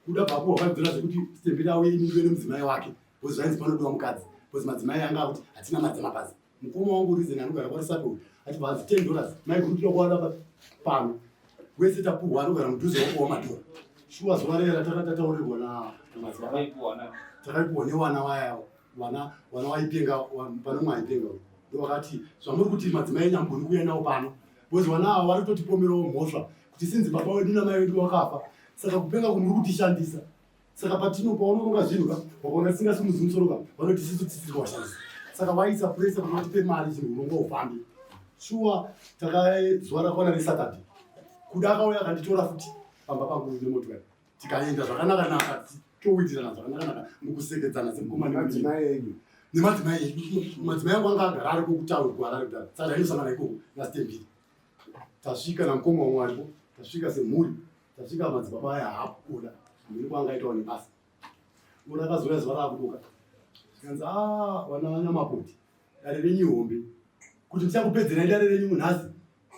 Kuda bvakuwa 5 dollars yekuti Stembile auye imi ndive nemudzimai wake. Because zvainzi panodiwa mukadzi. Because madzimai anga akuti hatina mari dzemabhazi. Mukoma wangu reason anogara kwaRusape uyu achibva anzi 10 dollars mai guru tinokuwana pano wese tapuhwa anogara mudhuze wapuwa madhora shuwa zuva rera ratanga tataurirwa namadzibaba takaipuhwa nevana vaya vana vana vaipenga pane umwe aipenga uyu ndovakati zvamuri kuti madzimai enyu hamugoni kuuya nawo pano because vana ava vari kutotipomerawo mhosva kuti sinzi baba wedu namai vedu vakafa saka kupenga kumuri kutishandisa saka patino paunoronga zvinhu ka wakaona tisingasimudzi musoro ka vanoti isisu tisiri kuwashandisa saka vaisa presa kuti vatipe mari zvinhu urongwa ufambe shuwa takazuva rakwana resaturday kuda akauya akanditora futi pamba pangu nemotikari tikaenda zvakanaka naka towitirana zvakanaka naka mukusekedzana semukoma nemadzimai enyu nemadzimai enyu madzimai angu anga agara ariko kutauri kuharare kudara saka tainosangana ikoko nastembiri tasvika namukoma wamwe aripo tasvika semhuri Tasvika madzibaba aya haakuda mberi kwanga aitawo nebasa. Ura akazouya zuva raakudoka. Zvikanzi ah vana vanyamapoti dare renyu ihombe kuti ndichakupedzerai dare renyu nhasi.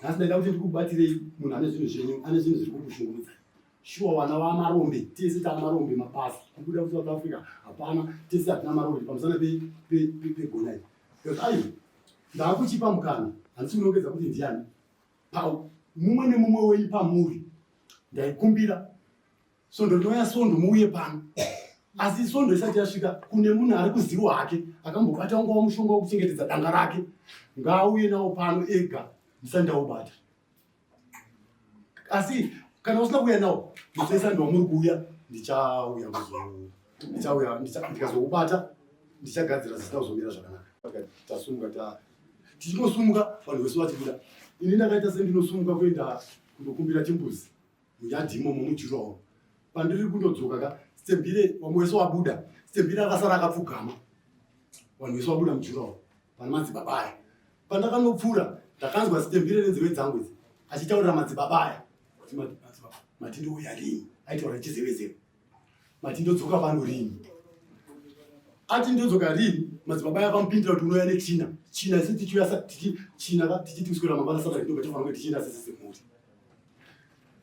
Nhasi ndaida kuti ndikubatirei munhu ane zvinhu zvenyu ane zvinhu zviri kukushungurudza. Shuwa vana vamarombe tese tana marombe mapasi kubuda kuSouth Africa hapana tese hatina marombe pamusana pegona iri. Because aiwa ndakuchipa mukana handisi kunongedza kuti ndiani mumwe nemumwe wenyu pamuri ndaikumbira svondo rinouya svondo muuye pano asi svondo isati yasvika kune munhu ari kuziwa hake akambobata unga wamushonga wekuchengetedza danga rake ngaauye nawo pano ega ndisati ndaubata asi kana usina kuuya nawo musi wesande wamuri kuuya ndichauya ndichauya ndikazoubata Ndichagadzira zvisina kuzomira zvakanaka. Tasumuka ta tichingosumuka vanhu vese vachibuda. Ini ndakaita sendinosumuka kuenda kundokumbira chimbuzi muyadhi imomo mujurawo. Pandiri kundodzoka ka Sitembile vamwe vese wabuda. Sitembile akasara akapfugama. Vanhu vese wabuda mujurawo pane madzibaba aya. Pandakanopfuura ndakanzwa Sitembile nenzeve dzangu idzi achitaurira madzibaba aya kuti madzibaba mati ndouya rini aitaura chizevezeve. Mati ndodzoka pano rini? Ati ndodzoka rini? Madzibaba aya akamupindura kuti unouya nechina. China isu tichiuya tichi china ka tichiti kuswera mangwana Saturday ndobva tofanira kunge tichienda sese semhuri.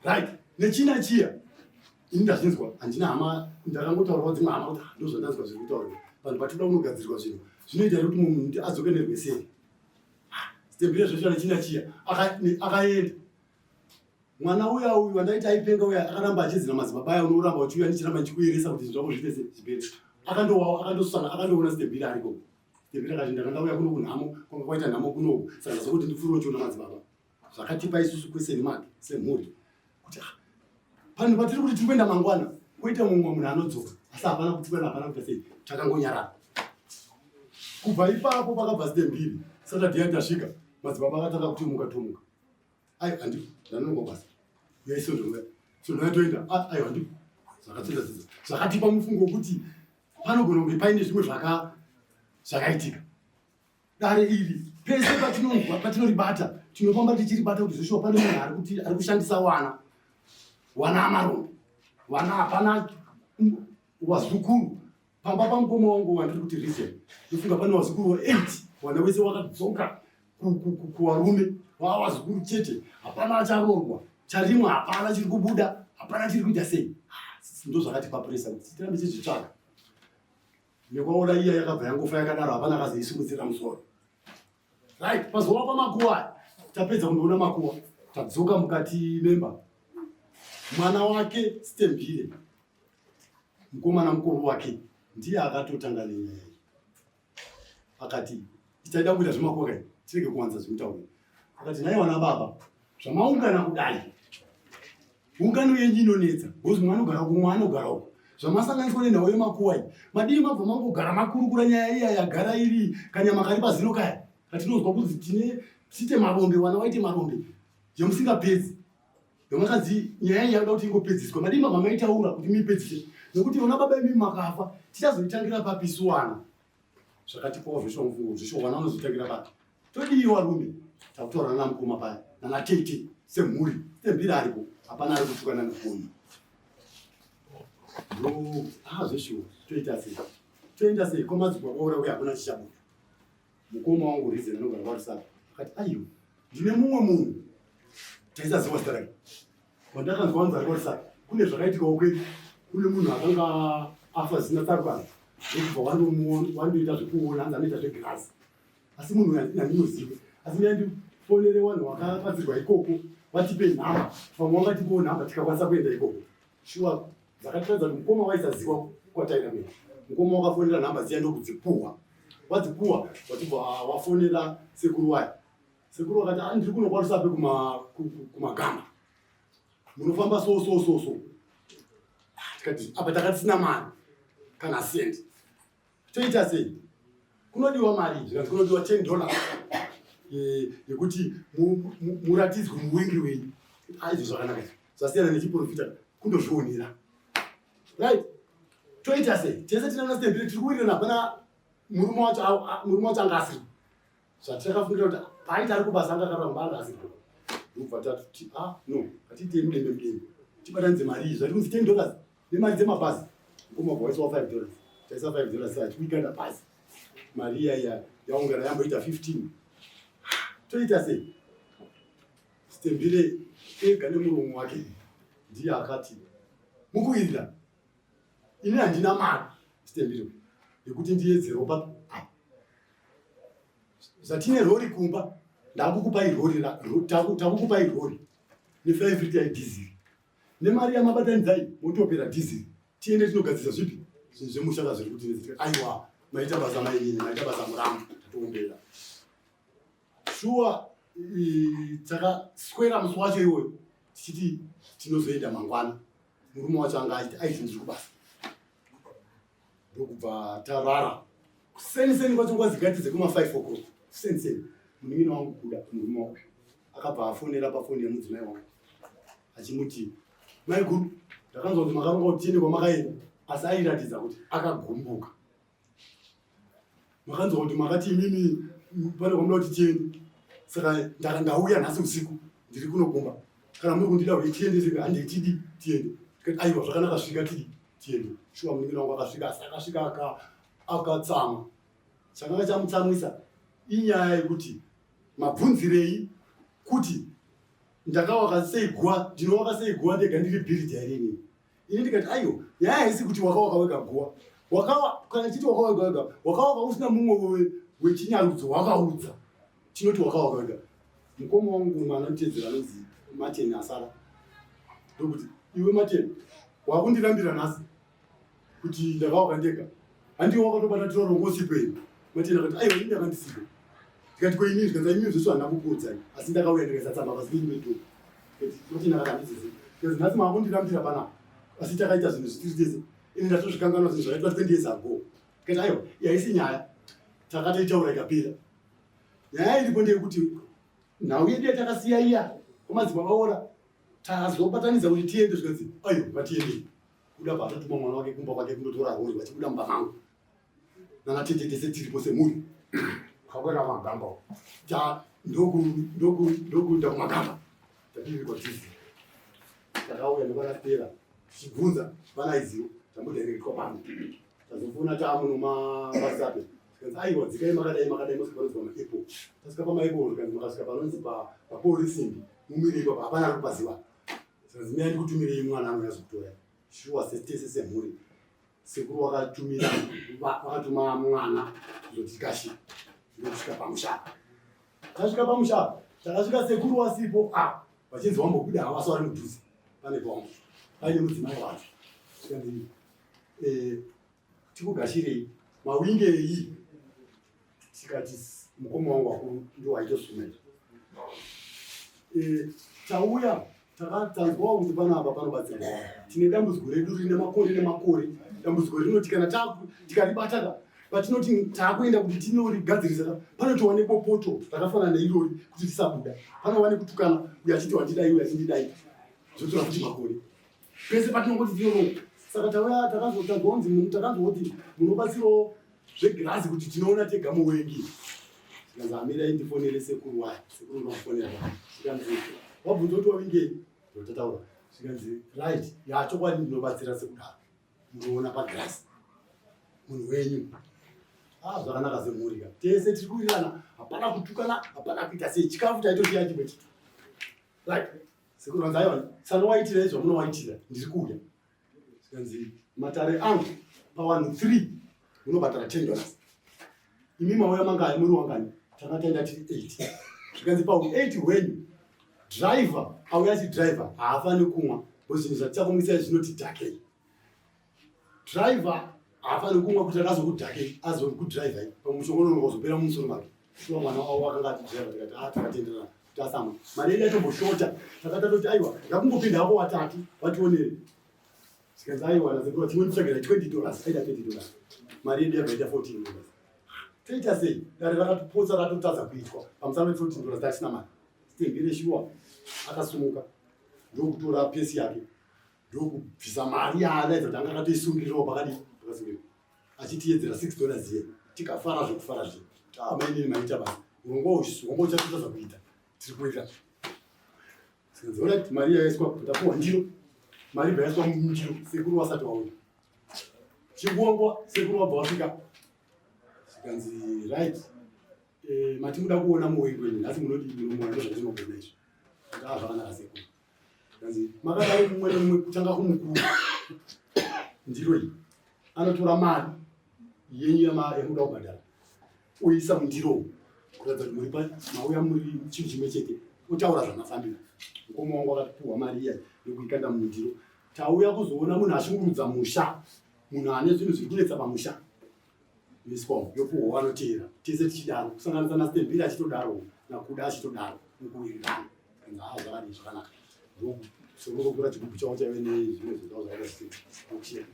Right. Nechina chiya ini ndazvinzwa handina hama ndakangotaurawo dzimwe hama kuti ah, ndozvandanzwa zviri kutaurwa vanhu patinoda kunogadzirwa zvinhu zvinoita here kuti munhu adzoke nerweseri ah, stembire zveshuwa nechina chiya akaenda mwana uya uyu wandaiti aipenga uya akaramba achizira madzibaba aya unoramba uchiuya ndichiramba ndichikuyeresa kuti zvinhu zvako zviite zvipere akandowawo akandosana akandoona stembire ariko stembire akati ndanga ndauya kuno kunhamo kwanga kwaita nhamo kunoku saka ndazokuti ndipfuure uchiona madzibaba zvakatipa isusu question mark semhuri kuti ah, panhu patiri kuti tiri kuenda mangwana koita mumwe munhu anodzoka asi hapana kutukana hapana kuita sei takangonyarara kubva ipapo pakabva zite mbiri saturday yatasvika madzibaba akatanga kutimuka tomuka ai handi ndanonoka basa uyai sondo uya sondo yatoenda ah, aiwa handi zvakatsinda dzidza zvakatipa mufungo wekuti panogona kunge paine zvimwe zvakaitika dare iri pese patinonzwa patinoribata tinofamba tichiribata kuti zveshuwa pane munhu ari kuti ari kushandisa wana wana amarombe wana hapana wazukuru pamba pamukoma wangu wandiri kuti reason ndofunga pane wazukuru wa 8 wana wese wakadzoka kuwarume wava wazukuru chete hapana acharoorwa charimwa hapana chiri kubuda hapana chiri kuita sei ah, ndozvakatipa presa kuti tirambe tichizvitsvaga nekwaona iya yakabva yangofa yakadaro hapana akazoisimudzira musoro right pazuva pamakuwa tapedza kundoona makuwa tadzoka mukati memba mwana wake stembile mukomana mukuru wake ndiye akatotanga nenyaya iyi akati taida kuita zvemakuwa kai tirege kuwanza zvemutauro akati nhai wana baba zvamaungana kudai ungano yenyu inonetsa because mumwe anogara uku mumwe anogara uku zvamasanganiswa nenhau yemakuwa iyi madii mabva mangogara makurukura nyaya iya yagara iri kanyama kari pazino kaya katinonzwa kunzi tine tiite marombe wana waite marombe yemusingapedzi Yamakanzi nyaya iyi yakuda kuti ingopedziswa. Madii mabva maitaura kuti muipedzise nekuti vana baba imi makafa tichazoitangira papi isu wana. Zvakatipawo zveshuwa mufungo zveshuwa wana vanozoitangira papi. Todii warume takutaura nana mukoma paya nana tete semhuri sembiri aripo hapana ari kutukana nekuona. Ndo ah zveshuwa toita sei? Toenda sei komadzibwa kwaura uye hakuna chichabuda. Mukoma wangu Reason anogara kwaRusape akati aiwa ndine mumwe munhu taisaziva zita rake wandakanzwa wanzi ari kwaRusape kune zvakaitikawo kwedu kune munhu akanga afa zvisina tsarukano ndokubva wandoita zvekuona hanzi anoita zvegirazi asi munhu uyu handina ndinoziva asi ndai ndifonere vanhu vakabatsirwa ikoko vatipe nhamba vamwe vangatipewo nhamba tikakwanisa kuenda ikoko shuwa dzakatiratidza kuti mukoma waisaziva kwataida kuenda mukoma wakafonera nhamba dziya ndokudzipuhwa wadzipuhwa wachibva wafonera sekuru waya sekuru wakati ah, ndiri kuno kwarusape kumagamba munofamba so so so so ah, tikati apa takatisina mari kana sendi toita sei kunodiwa mari zvikanzi kunodiwa 10 dollars yekuti muratidzwe muwengi wenyu aizvo zvakanaka izvo zvasiyana nechiprofita kundozvionera right toita sei tese tinana stembire tiri kuwirirana hapana murume wacho murume wacho anga asiri zvatakafungira kuti paaita ari kubasa anga akaramba anga asiri ndobva tati ah no ngatiitei mudembe mudembe tibatanidze mari iyi zvati kunzi 10 dollars nemari dzemabhazi mukoma wabva waiswa 5 dollars taisa 5 dollars achiwikanda bhazi mari iya iya yaungana yamboita 15 toita sei stembile ega nemuromo wake ndiye akati mukuwirira ini handina mari stembile yekuti ndiyedzewo pa zvatine rori kumba ndakukupai rori takukupai rori ne5 lita yedhiziri nemari yamabatanidzai motopera dhiziri tiende tinogadzirisa zvipi zvinhu zvemusha zviri kuti aiwa maita basa mainini maita basa muramu tatowombera shuwa takaswera musi wacho iwoyo tichiti tinozoenda mangwana murume wacho anga aiti aiti ndiri kubasa ndokubva tarara. Kuseni seni kwacho nguva dzigati dzekuma 5 o'clock kuseni seni munin'ina wangu kuda murume wangu akabva afonera pafoni yemudzimai wangu achimuti maiguru ndakanzwa kuti makaronga kuti tiende kwamakaenda asi airatidza kuti akagumbuka makanzwa kuti makati imimi pane kwamuda kuti tiende saka ndaka ndauya nhasi usiku ndiri kuno kumba kana muri kundida kuti tiende saka handei tidi tiende tikati aiwa zvakanaka svika tidi tiende shuwa munin'ina wangu akasvika asi akasvika akatsamwa chakanga chamutsamwisa inyaya yekuti mabvunzirei kuti ndakawaka sei guva ndinowaka sei guva ndega ndiri bhiridha here inini ini ndikati aiwa nyaya haisi kuti wakawaka wega guva wakawa kana chiti wakawaka wega wakawaka usina mumwe wechinyarudzo wakaudza tinoti wakawaka wega mukoma wangu mumwe anotedzera anonzi martin asara ndokuti iwe martin wakundirambira nhasi kuti ndakawaka ndega handiwo wakatobata tirorongo usipo here martin akati aiwa ini ndakandisipo ndikati ko inini zvikanzi inini zvese handina kukuudzai asi ndakauya ndikaisa tsamba pasi penyu pedo martin akati handizizi because nhasi maakundirambira panapa asi takaita zvinhu zvitiri tese ini ndatozvikanganwa zvinhu zvakaitwa 20 years ago ndikati aiwa yaisi nyaya takatoitaura ikapera nyaya iripo ndeyekuti nhau yedu yatakasiya iya kwamadzibaba ora tazobatanidza kuti tiende zvikanzi aiwa ngatiendei kuda paatotuma mwana wake kumba kwake kundotora rori vachibuda mumba mangu nana tete tese tiripo semhuri kakwenda magamba ta ndokuenda kumagamba tativirwa tizi takauya nekwanapera tichibvunza vanaizivo tambodairikwa pano tazofona taamuno mawasape tikanzi aiwa dzikai makadai makadai mosvika panonzi pamaapple tasvika pamaapple tikanzi makasvika panonzi paporisimbi mumire ipapo hapana ari kupaziva Zvikanzi mira ndikutumirei mwana anouya zokutora. Shuwa tese semhuri. Sekuru wakatumira wakatuma mwana kuzotikashira. Ndokusvika pamusha. Tasvika pamusha. Takasvika sekuru wasipo ah vachinzi wambobuda havo asi vari mudhuze. Pane pombo. Paine mudzimai wacho. Zvikanzi eh tikugashirei mawingei tikati mukoma wangu wakuru ndo waitosumira eh, tauya tanzwawo kuti panapa panobatsirwa tine dambudziko redu rine makore nemakore dambudziko rinoti kana tikaribataka patinoti taakuenda kuti tinorigadzirisa panotova nebopoto rakafanana neirori kuti tisabuda panova nekutukana uyo achiti wandidai uyo achindidai zvotora futi makore pese patinongoti tinoroo saka tauya takazotanzwa kunzi takanzwa kuti munobatsirawo zvegirazi kuti tinoona tega muwengi zvikanzi amirai ndifonere sekuru waya sekuru ndovafonera zvikanzi wabvunza kuti wavingei ndotataura zvikanzi right ya chokwadi ndinobatsira sekudaro munoona pagirazi munhu wenyu ah zvakanaka semhuri ka tese tiri kuwirirana hapana kutukana hapana kuita sei chikafu taitosiya chimwe chete right sekuru vanzi aiwa sanowaitira izvo munowaitira ndiri kuuya zvikanzi matare angu pavanhu 3 munobhadhara 10 dollars imi mauya mangani muri wangani tanga taenda tiri 8 zvikanzi pau 8 hwenyu driver auya achidriver haafaniri kumwa because zvinhu zvatichakumwisai zvinoti dhakei driver haafaniri kumwa kuti akazokudhakei azokudriver pamushonga unonoka kuzopera mumusoro make shuwa mwana wavo akanga atidriver tikati a ah, tikatenderana kuti asamwa mari yedu yatomboshota takatatoti aiwa ngakungopinda hako watatu wationere zvikanzi aiwa nasekuru tinonditsvagira 20 dollars aida 20 dollars mari yedu yabva ita 14 dollars toita sei dare rakatopotsa ratotadza kuitwa pamusana pe 14 dollars tatisina mari stembire shuwa akasumuka ndokutora pesi yake ndokubvisa mari yaadaidza kuti anga akatoisungirirawo pakadii pakasungirira achitiyedzera 6 dollars iye tikafara zvekufara zviye tamainini maita basa urongwa hwanga uchatotadza kuita tiri kuita sikanzi orit mari yaiswa tapuwa ndiro mari bva yaiswa mundiro sekuru wasati wauya chingwangwa sekuru wabva wasvika zvikanzi right eh, mati muda kuona muwengi wenyu nhasi munodii munomuona ndozvatinogona izvi ndaa zvakanaka sekuru Kanzi makadaro mumwe nemumwe kutanga kumukuru ndiro iyi anotora mari yenyu yamuda kubhadhara oisa mundiro umu kuratidza kuti muri mauya muri chinhu chimwe chete otaura zvamafambira mukoma wangu akatipuhwa mari iya nekuikanda mundiro tauya kuzoona munhu ashungurudza musha munhu ane zvinhu zviri kunetsa pamusha miswa yopuhwa vanoteera tese tichidaro kusanganisa nastembiri achitodaro nakuda achitodaro mukuwirirana haa zvakadii zvakanaka ndokusorokura chigubhu chavo chaive nezvimwe zvinhu zvavo zvakaita ndokusheka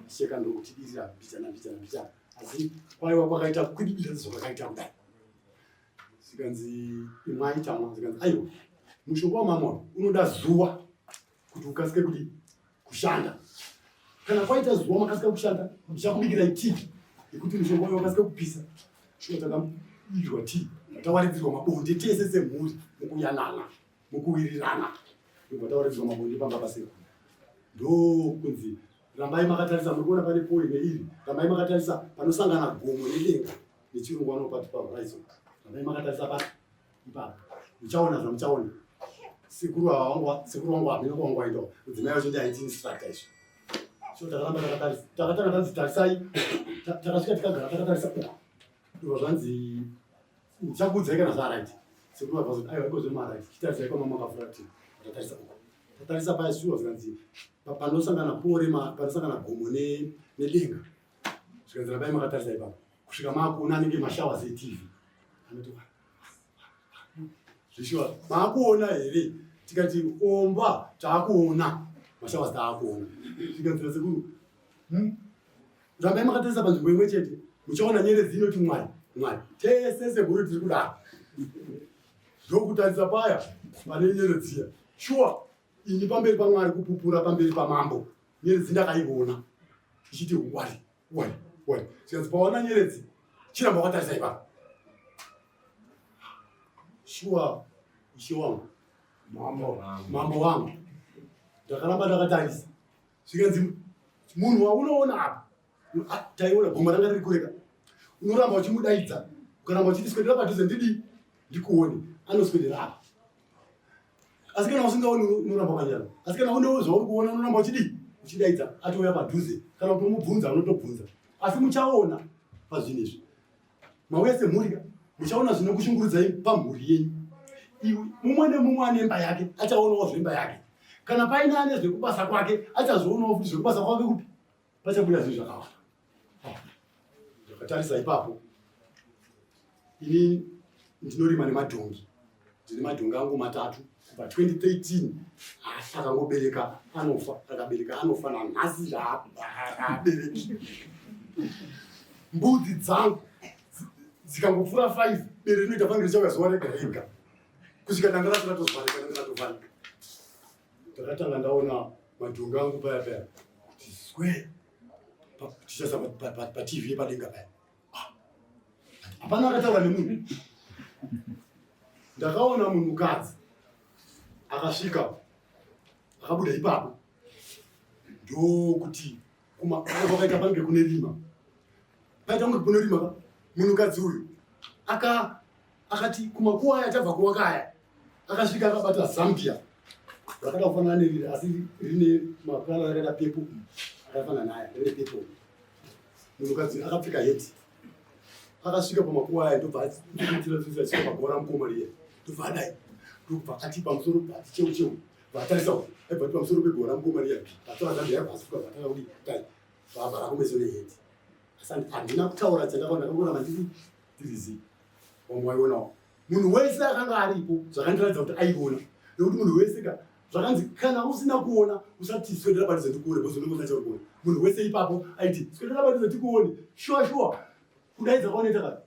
sheka ndokutibirira mbichana mbichana mbichana Asi kwaiva kwakaita kwidibira zvakaita kudai. Zvikanzi imwai tamwa, zvikanzi aiwa mushonga wamama unoda zuva kuti ukasike kuti kushanda. Kana kwaita zuva makasika kushanda, ndichakubikirai tii yekuti mushonga uyo ukasike kupisa. Shuwa takabikirwa tii, tawaridzirwa mabonde tese semhuri mukuyanana, mukuwirirana. Ndobva tawaridzirwa mabonde pamba pasekuru. Ndokunzi rambai makatarisa, muri kuona pane poi neiri, rambai makatarisa panosangana gomo nedenga nechirungu vanopati pahorizon. Rambai makatarisa pa ipapo, muchaona zvamuchaona. Sekuru ava wangu, sekuru wangu hameno kwangu waendawo, mudzimai wacho ndiye aiti instructor izvi. So takaramba takatarisa, takatanga tanzi tarisai, takasvika tikagara takatarisa uku. Ndobva zvanzi ndichakuudzai kana zvaraiti. Sekuru vabva vazoti aiwa iko zvemaraiti, chitarisai kwamama makafuratira. Takatarisa uku. Tatarisa paya shuwa zvikanzi panosangana pore panosangana gomo nedenga. Zvikanzi rambai makatarisa ipapo kusvika maakuona anenge mashowers eTV. Anoti zvishuwa maakuona here? Tikati omba taakuona mashowers taakuona. Zvikanzi nasekuru rambai makatarisa panzvimbo imwe chete muchaona nyeredzi inoti Mwari Mwari. Tese sekuru tiri kudaro ndokutarisa paya pane nyeredzi iya. Shuwa ini pamberi paMwari kupupura pamberi pamambo nyeredzi ndakaiona ichiti wari wari wari. Zvikanzi pawana nyeredzi chiramba wakatarisa ipapo. Shuwa ishe wangu mambo wangu ndakaramba ndakatarisa. Zvikanzi munhu waunoona apa taiona gomo ranga riri kureka, unoramba uchimudaidza, ukaramba uchiti swedera padhuze ndidii ndikuone, anoswedera apa. Asi kana usingaoni unoramba wakanyarara, asi kana unewo zvauri kuona unoramba uchidii uchidaidza, atouya padhuze. Kana kutomubvunza unotobvunza. Asi muchaona pazvinhu izvi mauya semhuri ka, muchaona zvinokushungurudzai pamhuri yenyu. Iwe mumwe nemumwe ane imba yake achaonawo zvemba yake. Kana paine ane zvekubasa kwake achazvionawo futi zvekubasa kwake kupi pachabuda zvinhu zvakawanda. Ndakatarisa ipapo, ini ndinorima nemadhongi, ndine madhongi angu matatu kubva 2013 akangobereka anofa, akabereka anofa, nanhasi zvaabereki. Mbudzi dzangu dzikangopfuura 5 bere rinoita fanira richauya zuva rega rega kusvika danga racho ratozvarika, danga ratovharika. Ndakatanga ndaona madhongi angu paya paya kuti swe tichasa paTV padenga paya. Hapana akataura nemunhu. Ndakaona munhukadzi akasvika akabuda ipapo, ndokuti kwakaita pange kune rima, paita kunge kune rima ka. Munhukadzi uyu akati kumakuwa aya achabva kuwaka aya, akasvika akabata zambia rakada kufanana neriri asi rine makala rakaita pepo, akafanana naye rine pepo. Munhukadzi akapfeka heti akasvika pamakuwa aya, ndobva achiita pagora mukoma riya, ndobva adai, ndobva ati pamusoro ati cheu cheu, vatarisa aibva ati pamusoro pegora mukoma riya, vatora zambia yabva asuka, vatanga kudii dai vavhara kumeso neheti. Asi handina kutaura chandakaona, ndakangoramba ndiri ndirizi. Vamwe vaionawo, munhu wese akanga aripo zvakandiratidza kuti aiona, nekuti munhu wese ka zvakanzi kana usina kuona usati swedera padhuze ndikuone, because unenge usina chauri kuona. Munhu wese ipapo aiti swedera padhuze tikuone, shuwa shuwa kudaidza kwaunoita ka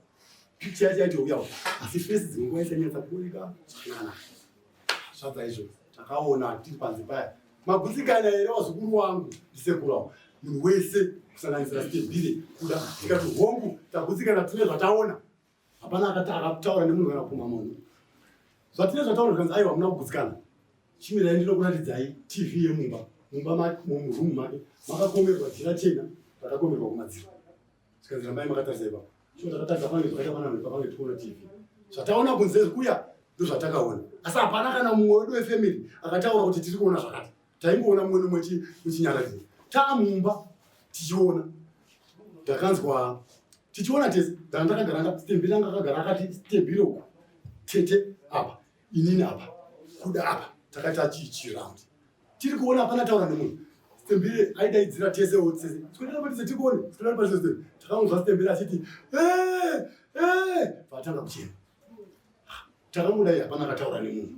picture yacho yaitouyawo, asi face dzimwe nguva isanyatsa kuoneka zvakanaka. Zvabva izvo takaona tiri panze paya, magutsikana here wazukuru wangu ndisekuru munhu wese kusanganisira Stebile kuda, tikati hongu tagutsikana, tine zvataona. Hapana akati akataura nemunhu kana kupumha munhu. Zvatine zvataona zvikanzi aiwa hamuna kugutsikana, chimirai ndinokuratidzai TV yemumba. Mumba murumu make makakomerwa jira chena rakakomerwa kumadziro, zvikanzi rambai makatarisa ipapo. So takatarisa pange zvakaita pananhu papange tikuona TV, zvataona kunze kuya ndozvatakaona, asi hapana kana mumwe wedu wefamily akataura kuti tiri kuona zvakati. Taingoona mumwe nemumwe muchinyaradzira taamumba tichiona. Ndakanzwa tichiona tese, ndanga ndakagara, Stembile anga akagara akati Stembile uku, tete apa, inini apa, kuda apa, takaita chiround tiri kuona, hapana taura nemunhu. Stembile aidaidzira tese tese, swedera padhuze tikuone, swedera padhuze. Takanzwa Stembile achiti vatanga kuchema. Takangodai, hapana akataura nemunhu,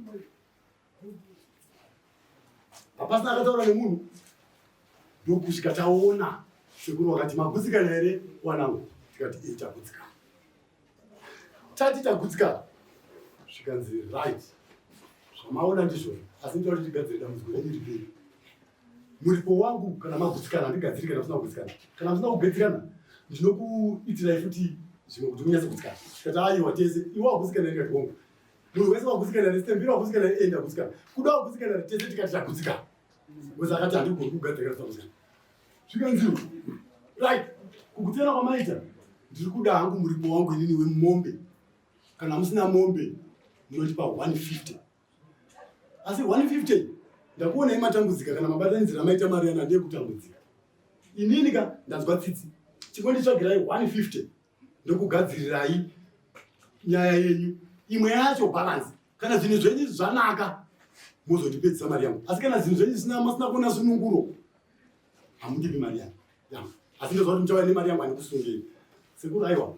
hapasina akataura nemunhu, ndokusvika taona sekuru vakati magutsikana here wanangu. Tikati e tagutsikana. Tati tagutsikana, zvikanzi right, zvamaona ndizvozvo, asi ndinoda kuti tigadzire dambudziko renyu riperi. Muripo wangu kana magutsikana ndigadziri, kana musina kugutsikana, kana musina kugutsikana ndinokuitirai futi zvimwe kuti munyatse kugutsikana. Tikati aiwa, tese iwe wagutsikana, ndikati hongu. Munhu wese wagutsikana, ndisitembira wagutsikana, enda gutsikana, kuda wagutsikana, tese tikati tagutsikana. Wese akati handigoni kugadzira kana kugutsikana. Zvikanzi right, kugutsikana kwamaita ndiri kuda hangu muripo wangu inini wemombe. Kana musina mombe munotipa 150, asi 150 ndakuonai matambudzika, kana mabatanidzira maita mari yana ndeyekutambudzika. Inini ka ndanzwa tsitsi, chingonditsvagirai 150 ndokugadzirirai nyaya yenyu imwe yacho balance. Kana zvinhu zvenyu zvanaka mozondipedzisa mari yangu, asi kana zvinhu zvenyu zvisina, masina kuona sununguro, hamundipi mari yangu. Asi ndozva kuti muchauya nemari yangu, handikusungei sekuru. Aiwa,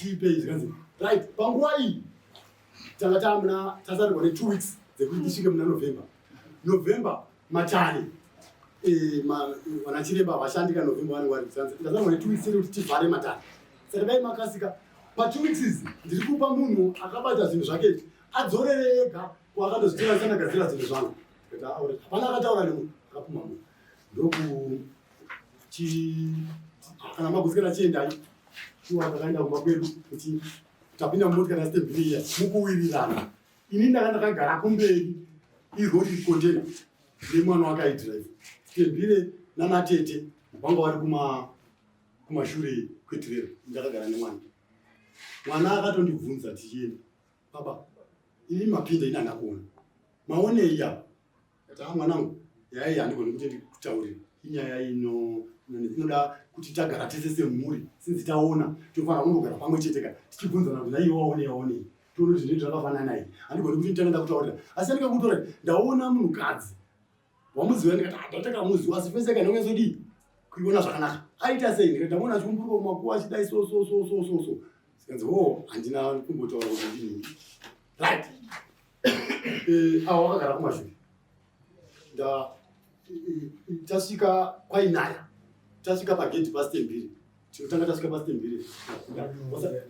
tipei. Zvikanzi right, panguva iyi tanga tamuna tasarirwa ne2 weeks dzekuti tisvike muna November. November matare vana chiremba havashandi ka November, vanenge vari. Ndasarirwa ne2 weeks chete kuti tivhare matare, saka dai makasika pa2 weeks idzi. Ndiri kupa munhu akabata zvinhu zvake izvi adzorere ega kwaakatozvitora ndisandagadzira zvinhu zvangu. Hapana akataura nemunhu akapuma munhu ndoku kana magutsikana chiendai. Shuwa takaenda kumba kwedu kuti tapinda mumotikari yaStembile iya mukuwirirana. Ini ndanga ndakagara kumberi, irori container, nemwana wake aidhiraivha. Stembile nanatete vanga vari kumashure kwetirera, ndakagara nemwana. Mwana akatondibvunza tichienda, "Baba, ini mapinda, ini handina kuona, maonei apa?" Ati, "Ah, mwanangu, yai handigoni kuti ndikutaurire, inyaya ino inoda kuti tagara tese semhuri. Sinzi taona, tofanira kungogara pamwe chete ka tichibvunzana kuti naiwe waonei, waonei, tione kuti zvinhu zvakafanana here. Handigoni kuti nditanga ndakutaurira, asi andikakutaurira, ndaona munhukadzi wamuziva." Ndikati, "Ndatakamuziva, asi face yake handinganyatsodii kuiona zvakanaka. Aita sei?" Ndikati, "Ndamuona achiumburuka kumakuva achidai so so so so so so." Zikanzi, "O, handina kumbotaura kuti ndinini." Right, avo vakagara kumashure. Nda tasvika kwainaya, tasvika pagedhi paStembiri, tinotanga tasvika paStembiri naKuda,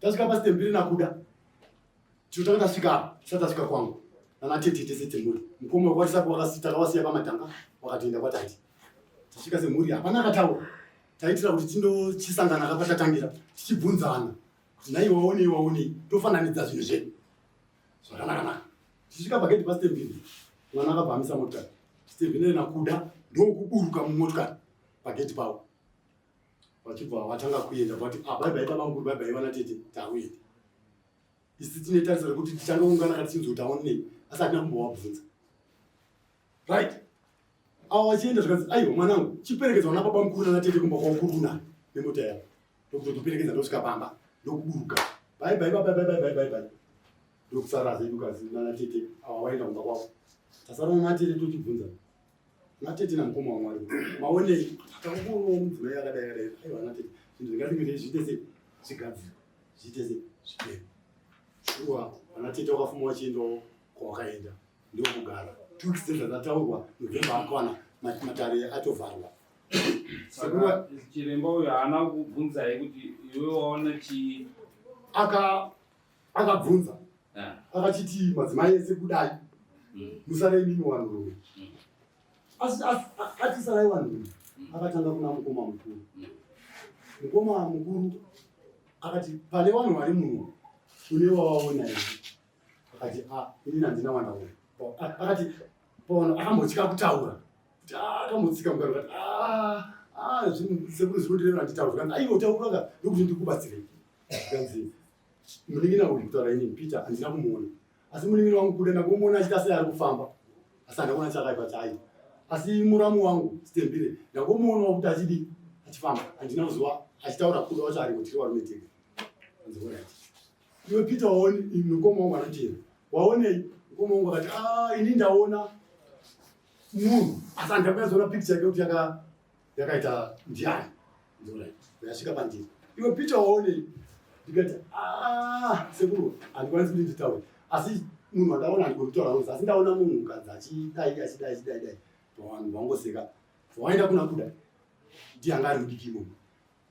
tasvika paStembiri naKuda, tinotanga tasvika apa tisati tasvika kwangu nanatete tese temhuri. Mukoma wekwatisako takavasiya pamatanga, wakatoenda kwatati. Tasvika semhuri, hapana akataura. Taitira kuti tindochisangana kapatatangira tichibvunzana kuti nhai waonei, waonei, tofananidza zvinhu zvedu zvakanaka-naka. Tichisvika pagedhi paStembini, mwana akabva amisa motikari. Stembini naKuda ndokuburuka mumotikari pagedhi pavo, vachibva vatanga kuenda. Vati, "Ah, bye bye baba mukuru, bye bye vana tete, takuenda." Isi tine tarisa rekuti tichandoungana kati tichinzwa kuti aonei, asi hatina kumbovabvunza. Right, avo vachienda, zvikanzi, "Aiwa mwanangu, chiperekedzwa nababa mukuru nanatete kumba kwavo kuri kunaka nemota yavo." Ndokutotoperekedza, ndosvika pamba ndokuburuka. Bye bye bye bye bye bye bye bye. Ndokusara zedu kazi nanatete, ava vaenda kumba kwavo. Tasara nanatete, tochibvunza natete namukoma waMwari, "Maonei? Takuonawo mudzimai akadai akadai." "Aiwa natete, zvinhu zvingatingete zviite sei, zvigadzirwe, zviite sei, zvipere." Shuwa vanatete wakafuma vachiendawo kwawakaenda, ndokugara 2 weeks dzezvakataurwa. November akwana, matare atovharwa. Saka chiremba uyu haana kubvunzai kuti iwe waona chii? Akabvunza. Akachiti madzimai ese kudai, musare imimi vanhurume. Asi ati sarai vanhurume, akatanga kuna mukoma mukuru. Mukoma mukuru akati, "Pane vanhu vari muno, une wavaona here?" Akati, "A, inini handina wandaona." Akati pavanhu akambotya kutaura kuti, "Ah," akambotsika mukaro akati, "Ah, ah, zvinhu sekuru zvinondireva nditaura." Zvikanzi, "Aiwa, taura ka, ndokuti ndikubatsirei." Zvikanzi, "Munin'ina uyu, kutaura inini Peter, handina kumuona, asi munin'ina wangu Kuda ndakomuona achiita sei, ari kufamba, asi handina kuona chakaipa chaaita. Asi muramu wangu Stembire ndakomuonawo kuti achidi achifamba, handina kuziva achitaura." Kuda wacho ariko, tiri varume tega. Anzi, "Alright, iwe Peter waone, mukoma wangu anotera, waonei?" Mukoma wangu akati, "Ah, ini ndaona munhu, asi handina kunyatsoona picture yake kuti yakaita ndiani." Alright, yasvika pandiri, "Iwe Peter waonei?" Ndikati, "Ah, sekuru, handikwanisi kuti nditaure, asi munhu wandaona handigoni kutaura wose, asi ndaona munhukadzi achidai achidai achidai dai." Vanhu vangoseka. Waenda kuna Kuda, ndiye anga ari mudiki imomo.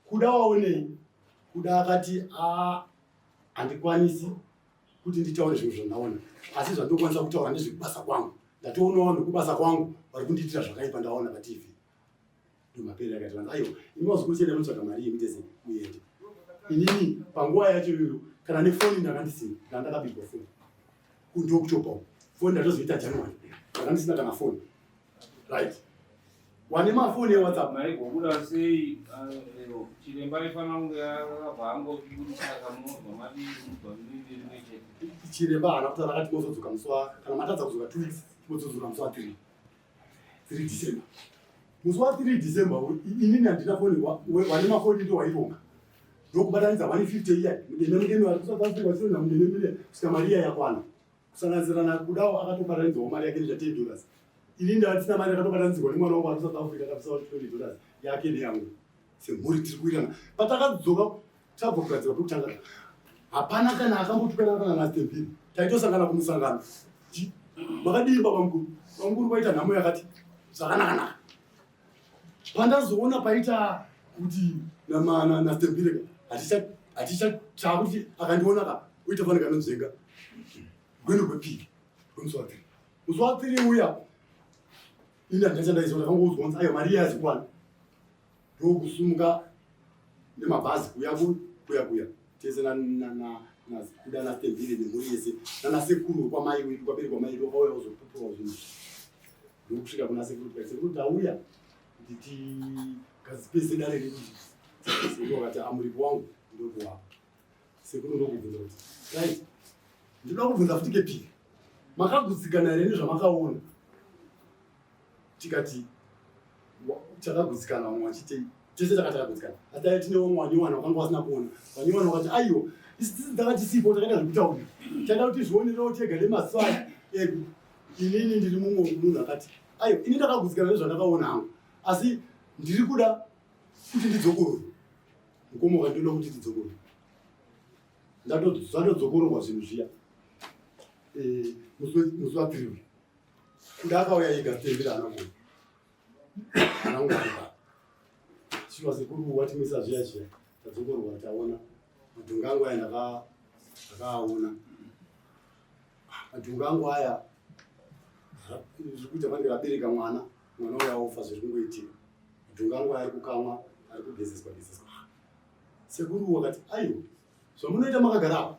Kuda waonei? Kuda akati a handikwanisi kuti nditaure zvinhu zvandaona, asi zvandinokwanisa kutaura ndezvekubasa kwangu. Ndatoonawo vanhu vekubasa kwangu vari kundiitira zvakaipa, ndaona paTV. Ndomapere akati vanhu, aiwa, imi wazukuru chienda munotsvaga mari yemuteze muende. Inini panguva yacho iyoyo kana nefoni ndanga ndisina, ndanga ndakabirwa foni. Ndokuchopa uko. Foni ndatozoita January. Ndanga ndisina kana foni. Right. Wane mafoni eWhatsApp. Maigobuda sei chiremba aifanira kunge akabva angobudisa kamunobva madii mubva miviri rimwe chete. Chiremba haana kutaura, akati mozodzoka musi wa kana matadza kudzoka 2 weeks mozodzoka musi wa 3. 3 December. Musi wa 3 December inini handina foni, wane mafoni ndo waironga. Ndokubatanidza 150 iya mudeme mudeme vari kuSouth Africa vachionda mudeme mudeme kusvika mari iya yakwana. Kusanganisira naKudawo akatobatanidzwawo mari yake nezva 10 dollars. Ini ndava mari yakatobatanidzwa nemwana wangu ari South Africa akabvisawo 20 dollars yake neyangu. Semhuri tiri kuwirirana. Patakadzoka tabva kugadzirwa pekutanga hapana kana akambotukana kana naStembile. Taitosangana kumusangano. Makadii baba mukuru? Baba mukuru kwaita nhamo yakati zvakanaka-naka. Pandazoona paita kuti naStembile haticha chakuti akandiona ka uita fanika anonzvenga gwendo gwepiri rwemusi wa 3. Musi wa 3 uya ini handina chandaiziva, ndakangoudzwa kunzi aiwa mari iya yazikwana. Ndokusumuka nemabhazi kuya kuya kuya tese kuda naStembile nemhuri yese nanasekuru kwamai wedu kwaberekwa mai wedu wakauya kuzopupura zvinhu. Ndokusvika kuna sekuru tikati sekuru tauya kuti tigadzipese dare redu. Sekuru akati amuripo wangu ndokuwapa. Sekuru ndokubvunza kuti right, ndinoda kubvunza futi kepiri, makagutsikana here nezvamakaona? Tikati takagutsikana, vamwe vachiti tese takati takagutsikana, asi dai tine vamwe vanyowani vakanga vasina kuona. Vanyowani vakati aiwa, isi tisi takatisipo, takaita zvekutaura, taida kuti zvionerewo tega nemaziso aya edu. Inini ndiri mumwe munhu akati aiwa, ini ndakagutsikana nezvandakaona hangu, asi ndiri kuda kuti ndidzokorore. Mukoma wakandinoda kuti tidzokorore, zvatodzokororwa zvinhu zviya musi wa 3 uyu. Kuda akauya ega, Stembile haana kuuya, haana kunge ari pano. Shuwa sekuru watimisa zviya zviya, tadzokororwa, taona madhongi angu aya, ndakaaona madhongi angu aya zviri kuita vanenge vabereka mwana, mwana uya ofa, zviri kungoitika. Madhongi angu aya ari kukamwa, ari kugezeswa gezeswa. Sekuru wakati aiwa, zvamunoita makagara apa,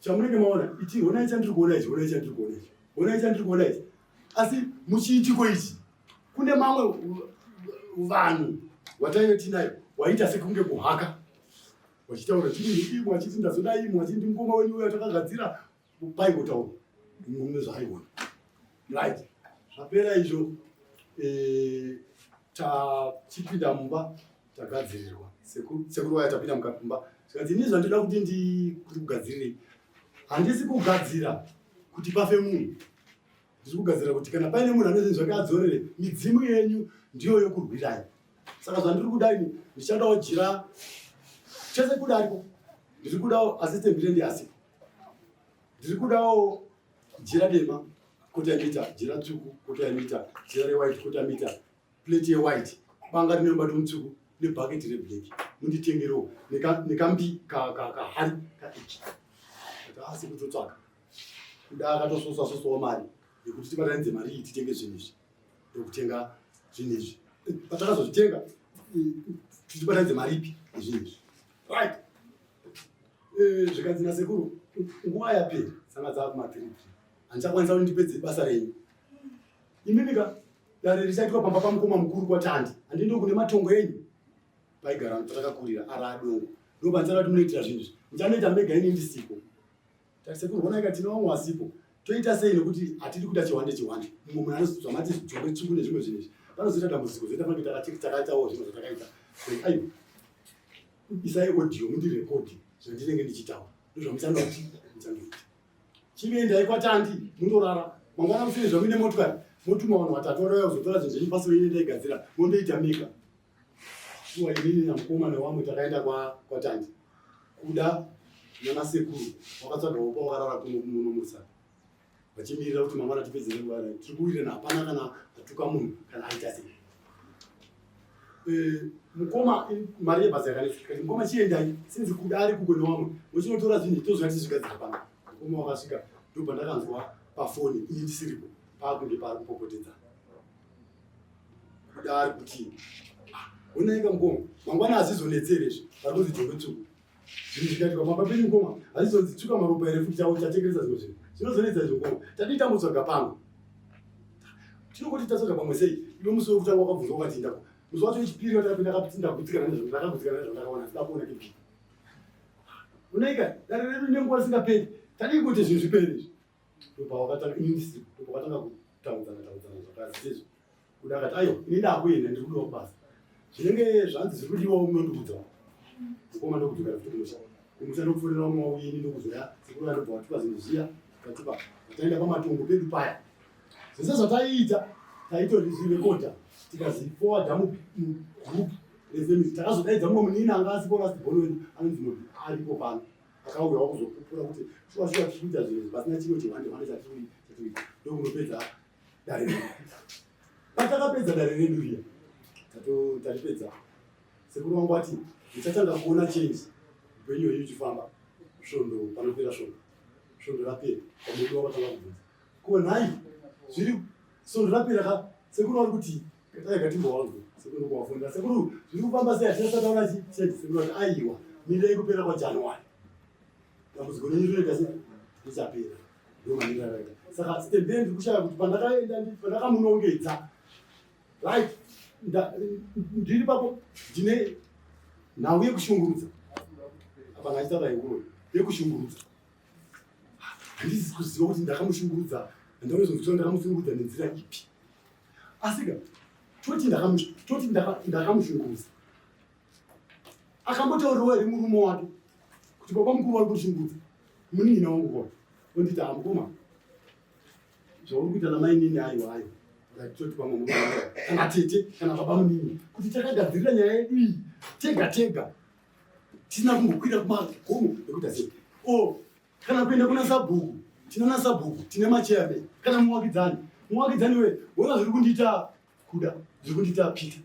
chamunenge maona iti honai chandiri kuona ichi, honai chandiri kuona ichi, honai chandiri kuona ichi. Asi muchiitiko ichi kune mamwe vanhu wataive tinayo waita sekunge kuhaka vachitaura chii imwe achiti ndazoda imwe achiti ndimukoma wenyu uyo atakagadzira paingotaura mumwe mune zvaaiona. Right, zvapera izvo, tachipinda mumba tagadzirirwa. Sekuru vaya tapinda mumba zvikanzi ini zvandinoda kuti ndikuti kugadzirirei, handisi kugadzira kuti pafe munhu, ndiri kugadzira kuti kana paine munhu ane zvinhu zvake adzorere, midzimu yenyu ndiyo yokurwirai. Saka zvandiri kuda ini ndichadawo jira chese kudariko, ndiri kudawo assistant ndi asipo, ndiri kudawo jira dema kota mita, jira tsvuku kota mita, jira rewhite kota mita, plate yewhite, banga rine mubato mutsvuku nebhaketi reblack, munditengerewo nekambi kahari kadiki. Asi kutotsvaka kuda akatososa sosawo mari yekuti tibatanidze mari iyi titenge zvinhu izvi. Ndokutenga zvinhu izvi, patakazozvitenga tichibatanidze mari ipi nezvinhu izvi. Right, zvikanzi nasekuru nguva yapera, sanga dzaakumatiriki, handichakwanisa kuti ndipedze basa renyu. Imimika dare richaitwa pamba pamukoma mukuru kwaTandi, handindo kune matongo enyu paigara patakakurira ari adongo, ndopandichada kuti munoitira zvinhu izvi, muchanoita mega, ini ndisipo. Tati sekuru honaika tine vamwe vasipo, toita sei? Nekuti hatidi kuita chihwande chihwande, mumwe munhu anozvamati jongwe tsvuku nezvimwe zvinhu izvi, panozoita dambudziko, zoita fanike takaitawo zvimwe zvatakaita. Aiwa, isai audio mundirekodhi zvandinenge ndichitaura, ndozvamuchanoti muchandoita. Chiendai kwaTandi mundorara, mangwana musine zvamuine motikari, motuma vanhu vatatu vadauya kuzotora zvinhu zvenyu pasi venyu, ndaigadzira mondoita mega. Shuwa inini namukoma newamwe takaenda kwaTandi. Kuda nanasekuru wakatsvagawo pawakarara kuno muno muRusape vachimirira kuti mangwana tipedze nguva. Tiri kuwirirana, hapana kana atuka munhu kana aita sei. Eh, mukoma mari yebhazi yakanetsa tikati mukoma chiendai sinzi kuda ari kuko newamwe muchinotora zvinhu tozviva tichizvigadzira pano. Mukoma wakasvika ndobva ndakanzwa pafoni ini ndisiripo paakunge paari kupopotedzana kuda ari kuti ah, onaika mukoma mangwana hazvizonetsere izvi pari kunzi jongwe tsvuku zvinhu zvikaitika pamba penyu mukoma hazvizonzi tsvuka maropa here futi chavo chachekeresa zvimwe zvinhu zvinozonetsa izvo mukoma tadii tambotsvaga pamwe tinongoti tatsvaga pamwe sei iwe musi wekutanga wakabvunzwa ukati ndako musi wacho wechipiri watakapinda akati ndagutsikana nezvo ndakagutsikana nezvo ndakaona ndida kuona kepiri unaika dare redu nenguva risingaperi tadii kuti zvinhu zvipere izvi ndopawakatanga ini ndisiri ndopawakatanga kutaudzana taudzana zvakazizvo Kuda akati aiwa ini ndakuenda ndiri kudiwa kubasa zvinenge zvanzi zviri kudiwa unondiudza mukoma ndokudzokera futi kumusha kumusha ndokupfuurira umwe wauye ini ndokuzoya sekuru vanobva vatipa zvinhu zviya vatipa taenda pamatongo pedu paya zvese zvataiita taitorizvirekodha tikazifowadha mugroup refamily takazodaidza mumwe munini anga asipo last born wedu anonzi mobi aripo pano akauyawo kuzopupura kuti shuwa shuwa tiri kuita zvinhu pasina chimwe chihwande hwande chatiri kuita ndokunopedza dare redu patakapedza dare redu riya taripedza sekuru wangu ati ndichatanga kuona change upenyu hwenyu uchifamba svondo panopera svondo svondo rapera pamudu wakatanga kubvunza ko nhai zviri svondo rapera ka sekuru vari kuti dai katimbowangu sekuru ndokuvafonera sekuru zviri kufamba sei hatina sataona change sekuru vati aiwa mirai kupera kwajanuary dambudziko renyu rinoita sei richapera ndomaniro akaita saka stembeni ndiri kushaya kuti pandakaenda pandakamunongedza right ndiri papo ndine nhau yekushungurudza apa ngachitaura yekuroyi yekushungurudza handisi kuziva kuti ndakamushungurudza ndaizonzwa ndakamushungurudza nenzira ipi asika toti ndakamushungurudza akambotaurirawo here murume wake kuti baba mukuru vari kushungudza munin'ina wangu kwa onditi hamukoma zvauri kuita namainini aiwa aiwa toti pamwe murume kana tete kana baba munini kuti takagadzirira nyaya yedu iyi tega tega tisina kumbokwira kumagomo ekuita sei o oh, kana kuenda kuna sabhuku tinana sabhuku tine machairman kana muwakidzani muwakidzani we wona zviri kundiita kuda zviri kundiita peter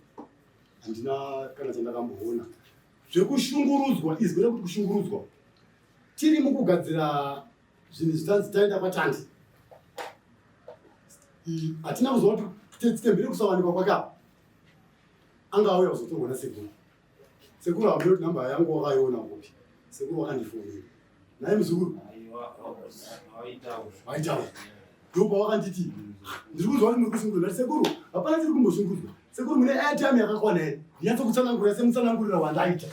handina kana chandakamboona zvekushungurudzwa izwi rekuti kushungurudzwa tiri mukugadzira zvinhu zvitanzi taenda kwatandi hatina kuziva kuti titembere kusawanikwa kwake apa anga auya kuzotorwa nasekuru sekuru hambe kuti namba yangu wakaiona kupi sekuru wakandifonera naye muzukuru waitaura ndopawakanditi ndiri kunzwa kuti muri kushungurudzwa ndati sekuru hapana tiri kumboshungurudzwa sekuru mune airtime yakakwana here ndinyatsokutsanangurira semutsanangurira wandaita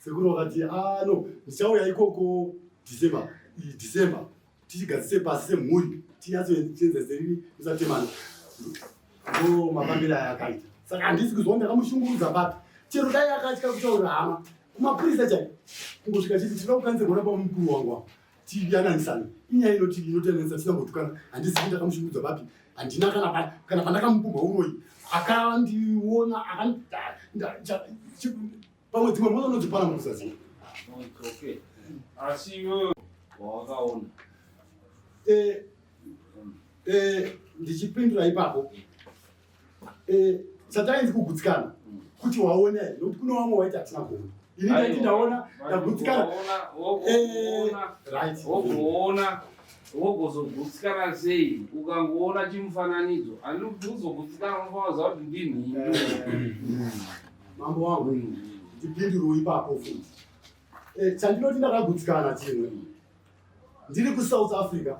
sekuru vakati ah no ndichauya ikoko december december tichigadzise pasi semhuri tinyatsoenzeserini musatemana ndo mafambiro aya akaita saka handisi kuzwa ndakamushungurudza papi chero dai akatya kutaura hama kumapurisa chai kungosvika chiti tinoda kukanzerwa nababa mukuru wangu apo tiyananisane inyaya inoti inotiyananisa tisina kumbotukana handizivi ndakamushungurudza papi handina kana kana pandakamupumha uroyi akandiona pamwe dzimwe mhosva unodzipara mukusaziva asi iwewe wawakaona eh, eh, ndichipindura ipapo eh, chatainzi kugutsikana kuti waona here nokuti kune vamwe waiti hatina kuona ini ndaiti ndaona ndagutsikana right wogoona wogozogutsikana sei ukangoona chimufananidzo handikuti uzogutsikana unofanira kuziva kuti ndinhingi mambo wangu ndipindurwe ipapo futi eh, chandinoti ndakagutsikana chimwe ndiri kusouth africa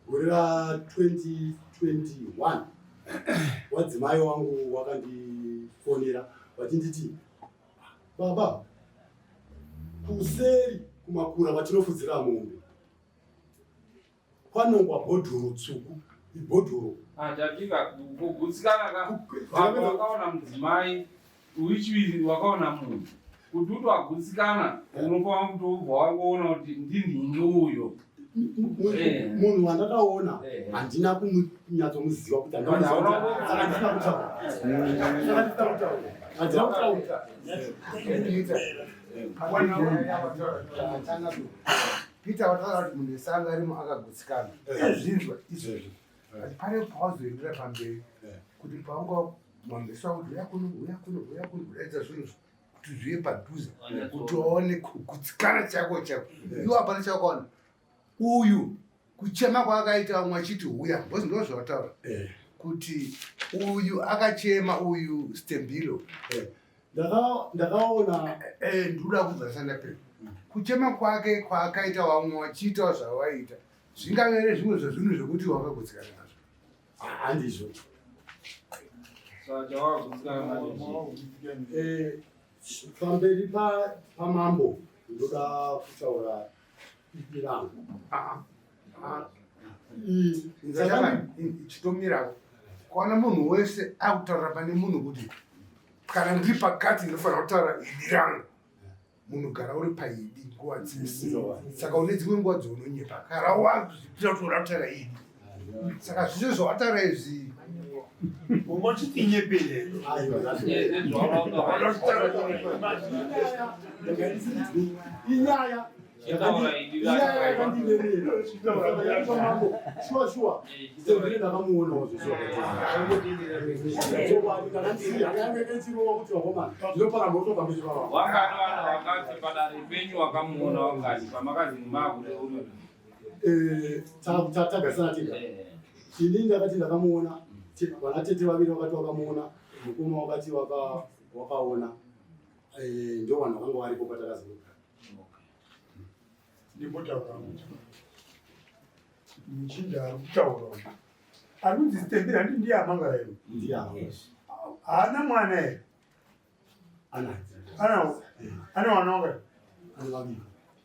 gore ra 2021 wadzimai wangu wakandifonera vachinditi baba kuseri kumakura kwatinofudzira mombe kwanongwa bhodhoro tsvuku ibhodhoro ah, tatika kugutsikana ka wakaona mudzimai which wakaona munhu kuti uti wagutsikana unofanira kuti ubva wangoona kuti ndinhingi uyo eh. munhu wandakaona eh. handina kunyatsomuziva kuti handina kutaura handina kutaura Peter wataura kuti munhu wese anga arimo akagutsikana. Azvinzwa izvozvo. But pane pawazoendera pamberi kuti paunga Mambeso akuti uya kuno, uya kuno, uya kuno, kudaidza zvinhu kuti zviye padhuze kuti waone kugutsikana chako chako. Iwo hapana chawakaona. Uyu kuchema kwaakaita vamwe vachiti huya, because ndoo zvawataura kuti uyu akachema uyu Stembilo. Ndakaona Ndikuda kubva sandapera kuchema kwake kwaakaita vamwe vachiitawo zvavaiita, zvingave here zvimwe zvezvinhu zvekuti wakagutsikana nazvo? Handizvo. Saka chawakagutsikana nacho chii? Pamberi pamambo ndoda kutaura idi rangu. Ah, ah. Chitomirako kuona munhu wese akutaura pane munhu kuti kana ndiri pakati ndinofanira kutaura idi rangu. Munhu gara uri paidi nguva dzese, saka une dzimwe nguva dzaunonyepa kana wazvipira kuti uda kutaura idi. Saka zvise zvawataura izvi Ungochitinyepere. Aiwa. Nezvaunonga Inyaya Chitaura idi inyaya rako. yakandinemera pamambo, shuwa shuwa sezvine ndakamuonawo zvechokwadi, ndakandisiya kuti vakomana ndinopara moto pamberi pavavo. Wangani vanhu vakati padare penyu wakamuona wangani pamakazi makuti uri? Tagarisana tega. Ini ndakati ndakamuona, vana tete vaviri vakati vakamuona, mukoma wakati wakaona. Ndo vanhu vakanga varipo patakazoka. Ndimbotaura kuti muchinda ari kutaura uyu anonzi Stemberi, handi ndiye amangara iwe? Ndiavo. Haana mwana here? Anaye. Anawo? Ane wana wangani? Ane vaviri.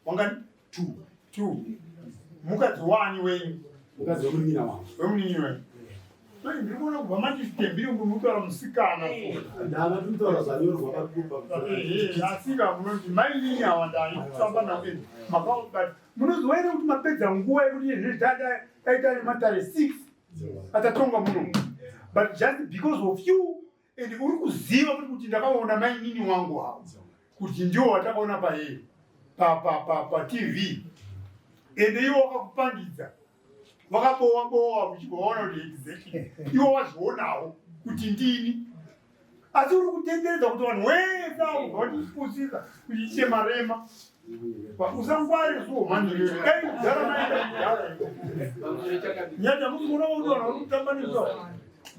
Wangani? Two. Two. Mukadzi wani wenyu? Mukadzi wemunin'ina wangu. Wemunin'ina wenyu. Mai, ndiri kuona kubva mati Stemberi mutaura musikana. Ndanga tinotaura zvanyorwa pakupa. Asika munoti mainini awa ndaifamba navo makaubata. Munoziva here kuti mapedza nguva yekuti izvi taita nematare 6 atatonga muno, but just because of you and uri kuziva kuti ndakaona mainini wangu avo kuti ndiwo watakaona paye paTV, ende iwo wakakupangidza, wakabowa bowa uchibva waona kuti exactly iwo wazvionawo kuti ndini, asi uri kutenderedza kuti vanhu wese avo kubva vachipusisa kuchiite marema. Usangware so mani, dai kudhara maenda kudhara nyaya musi kuona kuti vanhu vari kutamba nezvo.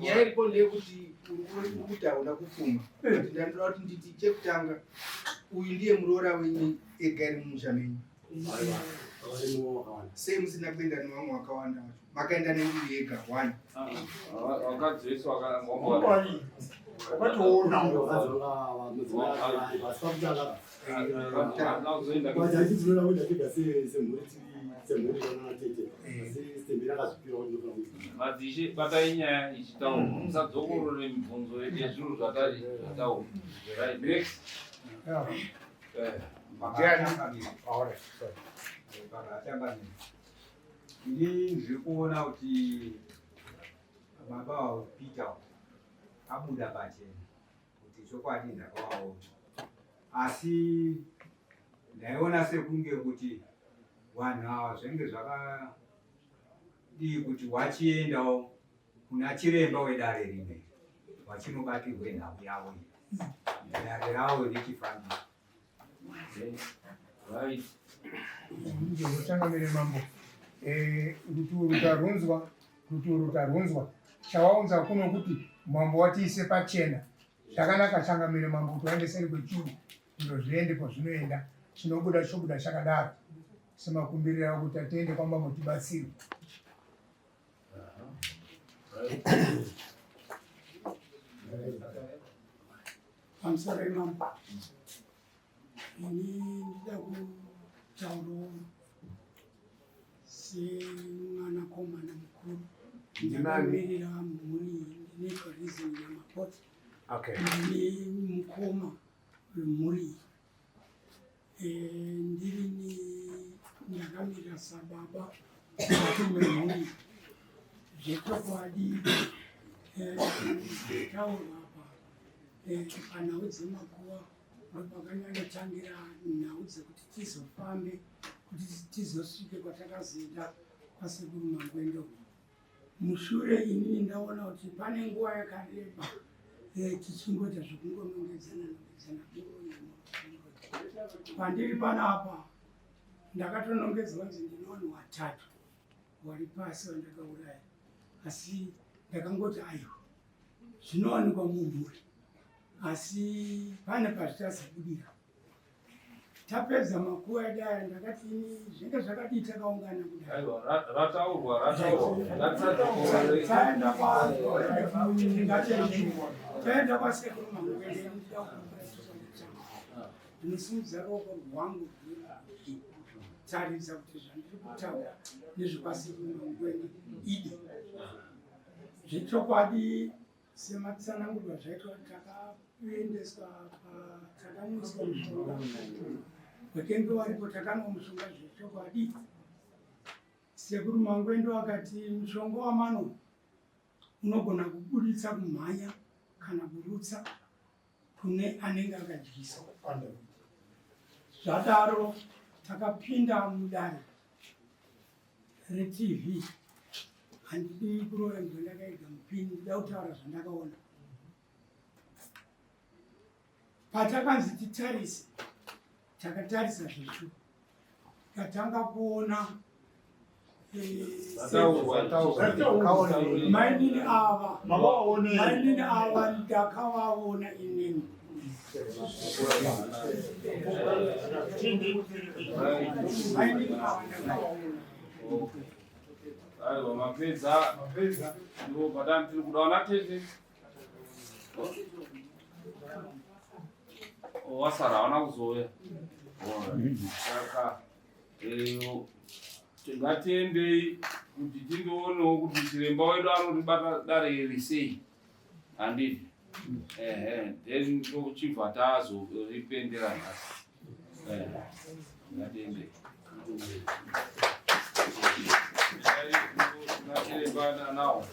Nyaya iripo ndeyekuti uri kuti hauna kupfuma. But ndandoda kuti nditi chekutanga, uyu ndiye muroora wenyu ega iri mumusha menyu? Varimo vakawanda. Sei musina kuenda nevamwe vakawanda vacho? Makaenda neuyu ega one? Vakadzi vese Wangwari wakatoonawo. Vakadzi vanga mudzimai akanga asi pakutanga kuzoenda. Vachaiti tinoda kuenda tega semhuri, tiri semhuri vana tete, asi Stemberi akazvipira kuti ndofana kuita. Madzishe, batai nyaya ichitaurwa, musadzokorore mibvunzo yezvinhu zvatari zvataurwa. Right, next. Ndiani? Alright, sorry. Ini ndiri kuona kuti baba wavo Peter abuda pachena kuti chokwadi ndakavaona, asi ndaiona sekunge kuti vanhu ava zvinge zvakadii kuti wachiendawo kuna chiremba wedare rimwe vachinobatirwe nhau yavo iyi, dare ravo richifambira. Right. Ndinochangamire mambo. Ruturo tarunzwa, ruturo tarunzwa. Chawaunza kuno kuti mambo watiise pachena. Zvakanaka, changamire mambo, kuti waendeseri kwechuru zviro zviende kwazvinoenda, chinobuda chobuda chakadaro, semakumbiriro avo kuti atiende kwamambo tibatsirwe. Pamusoro imambo, ini ndida kutaurawo semwanakomana mukuru. Ndinani? Ndakamirira mhuri, ndine Reason Nyamapotsa. Ndine mukoma wemhuri iyi. Ndirini ndakamirira sababa mukuru wemhuri. Zvechokwadi, taurwa apa panhau dzemakuva ndopakanyanyotangira nhau dzekuti tizofambe kuti tizosvike kwatakazoenda kwasekuru Mangwendo. Mushure inini ndaona kuti pane nguva yakareba. Eh, tichingoita zvekungonongedzana nongedzana pandiri panapa ndakatonongedzwa kunzi ndine vanhu vatatu wari pasi vandakauraya asi ndakangoti aiwa zvinowanikwa mumhuri asi pane pazvichazobudira tapedza makuva edu aya ndakati ini zvinge zvakadii takaungana kudai rataurwa taenda taenda kwasekuru Mangwende. Ndinosimudza ruoko rwangu taridza kuti zvandiri kutaura nezvekwasekuru Mangwende idi zvechokwadi. Sematsanangurwa zvaitwa, takaendeswa, takamwiswa mushonga wekenge waripo, takanwa mushonga zvechokwadi. Sekuru Mangwendo akati mushonga wamano unogona kubuditsa kumhanya kana kurutsa kune anenge akadyiswa. Zvadaro takapinda mudare reTV. Handidi kurova imbwa ndakaiga mupini, ndida kutaura zvandakaona. Patakanzi titarise, takatarisa zvechu, tatanga kuona mainini ava. Mainini ava ndakavaona inini. Mainini ava ndakavaona. Aiwa, mapedza. Ndipo patani tiri kuda wana tete wasara hawana kuzouya. Saka ngatiendei kuti tindoonewo kuti chiremba wedu anoribata dare iri sei, handiti? Ehe, then tochibva tazoripendera nhasi. Ngatiendei nachiremba nawo.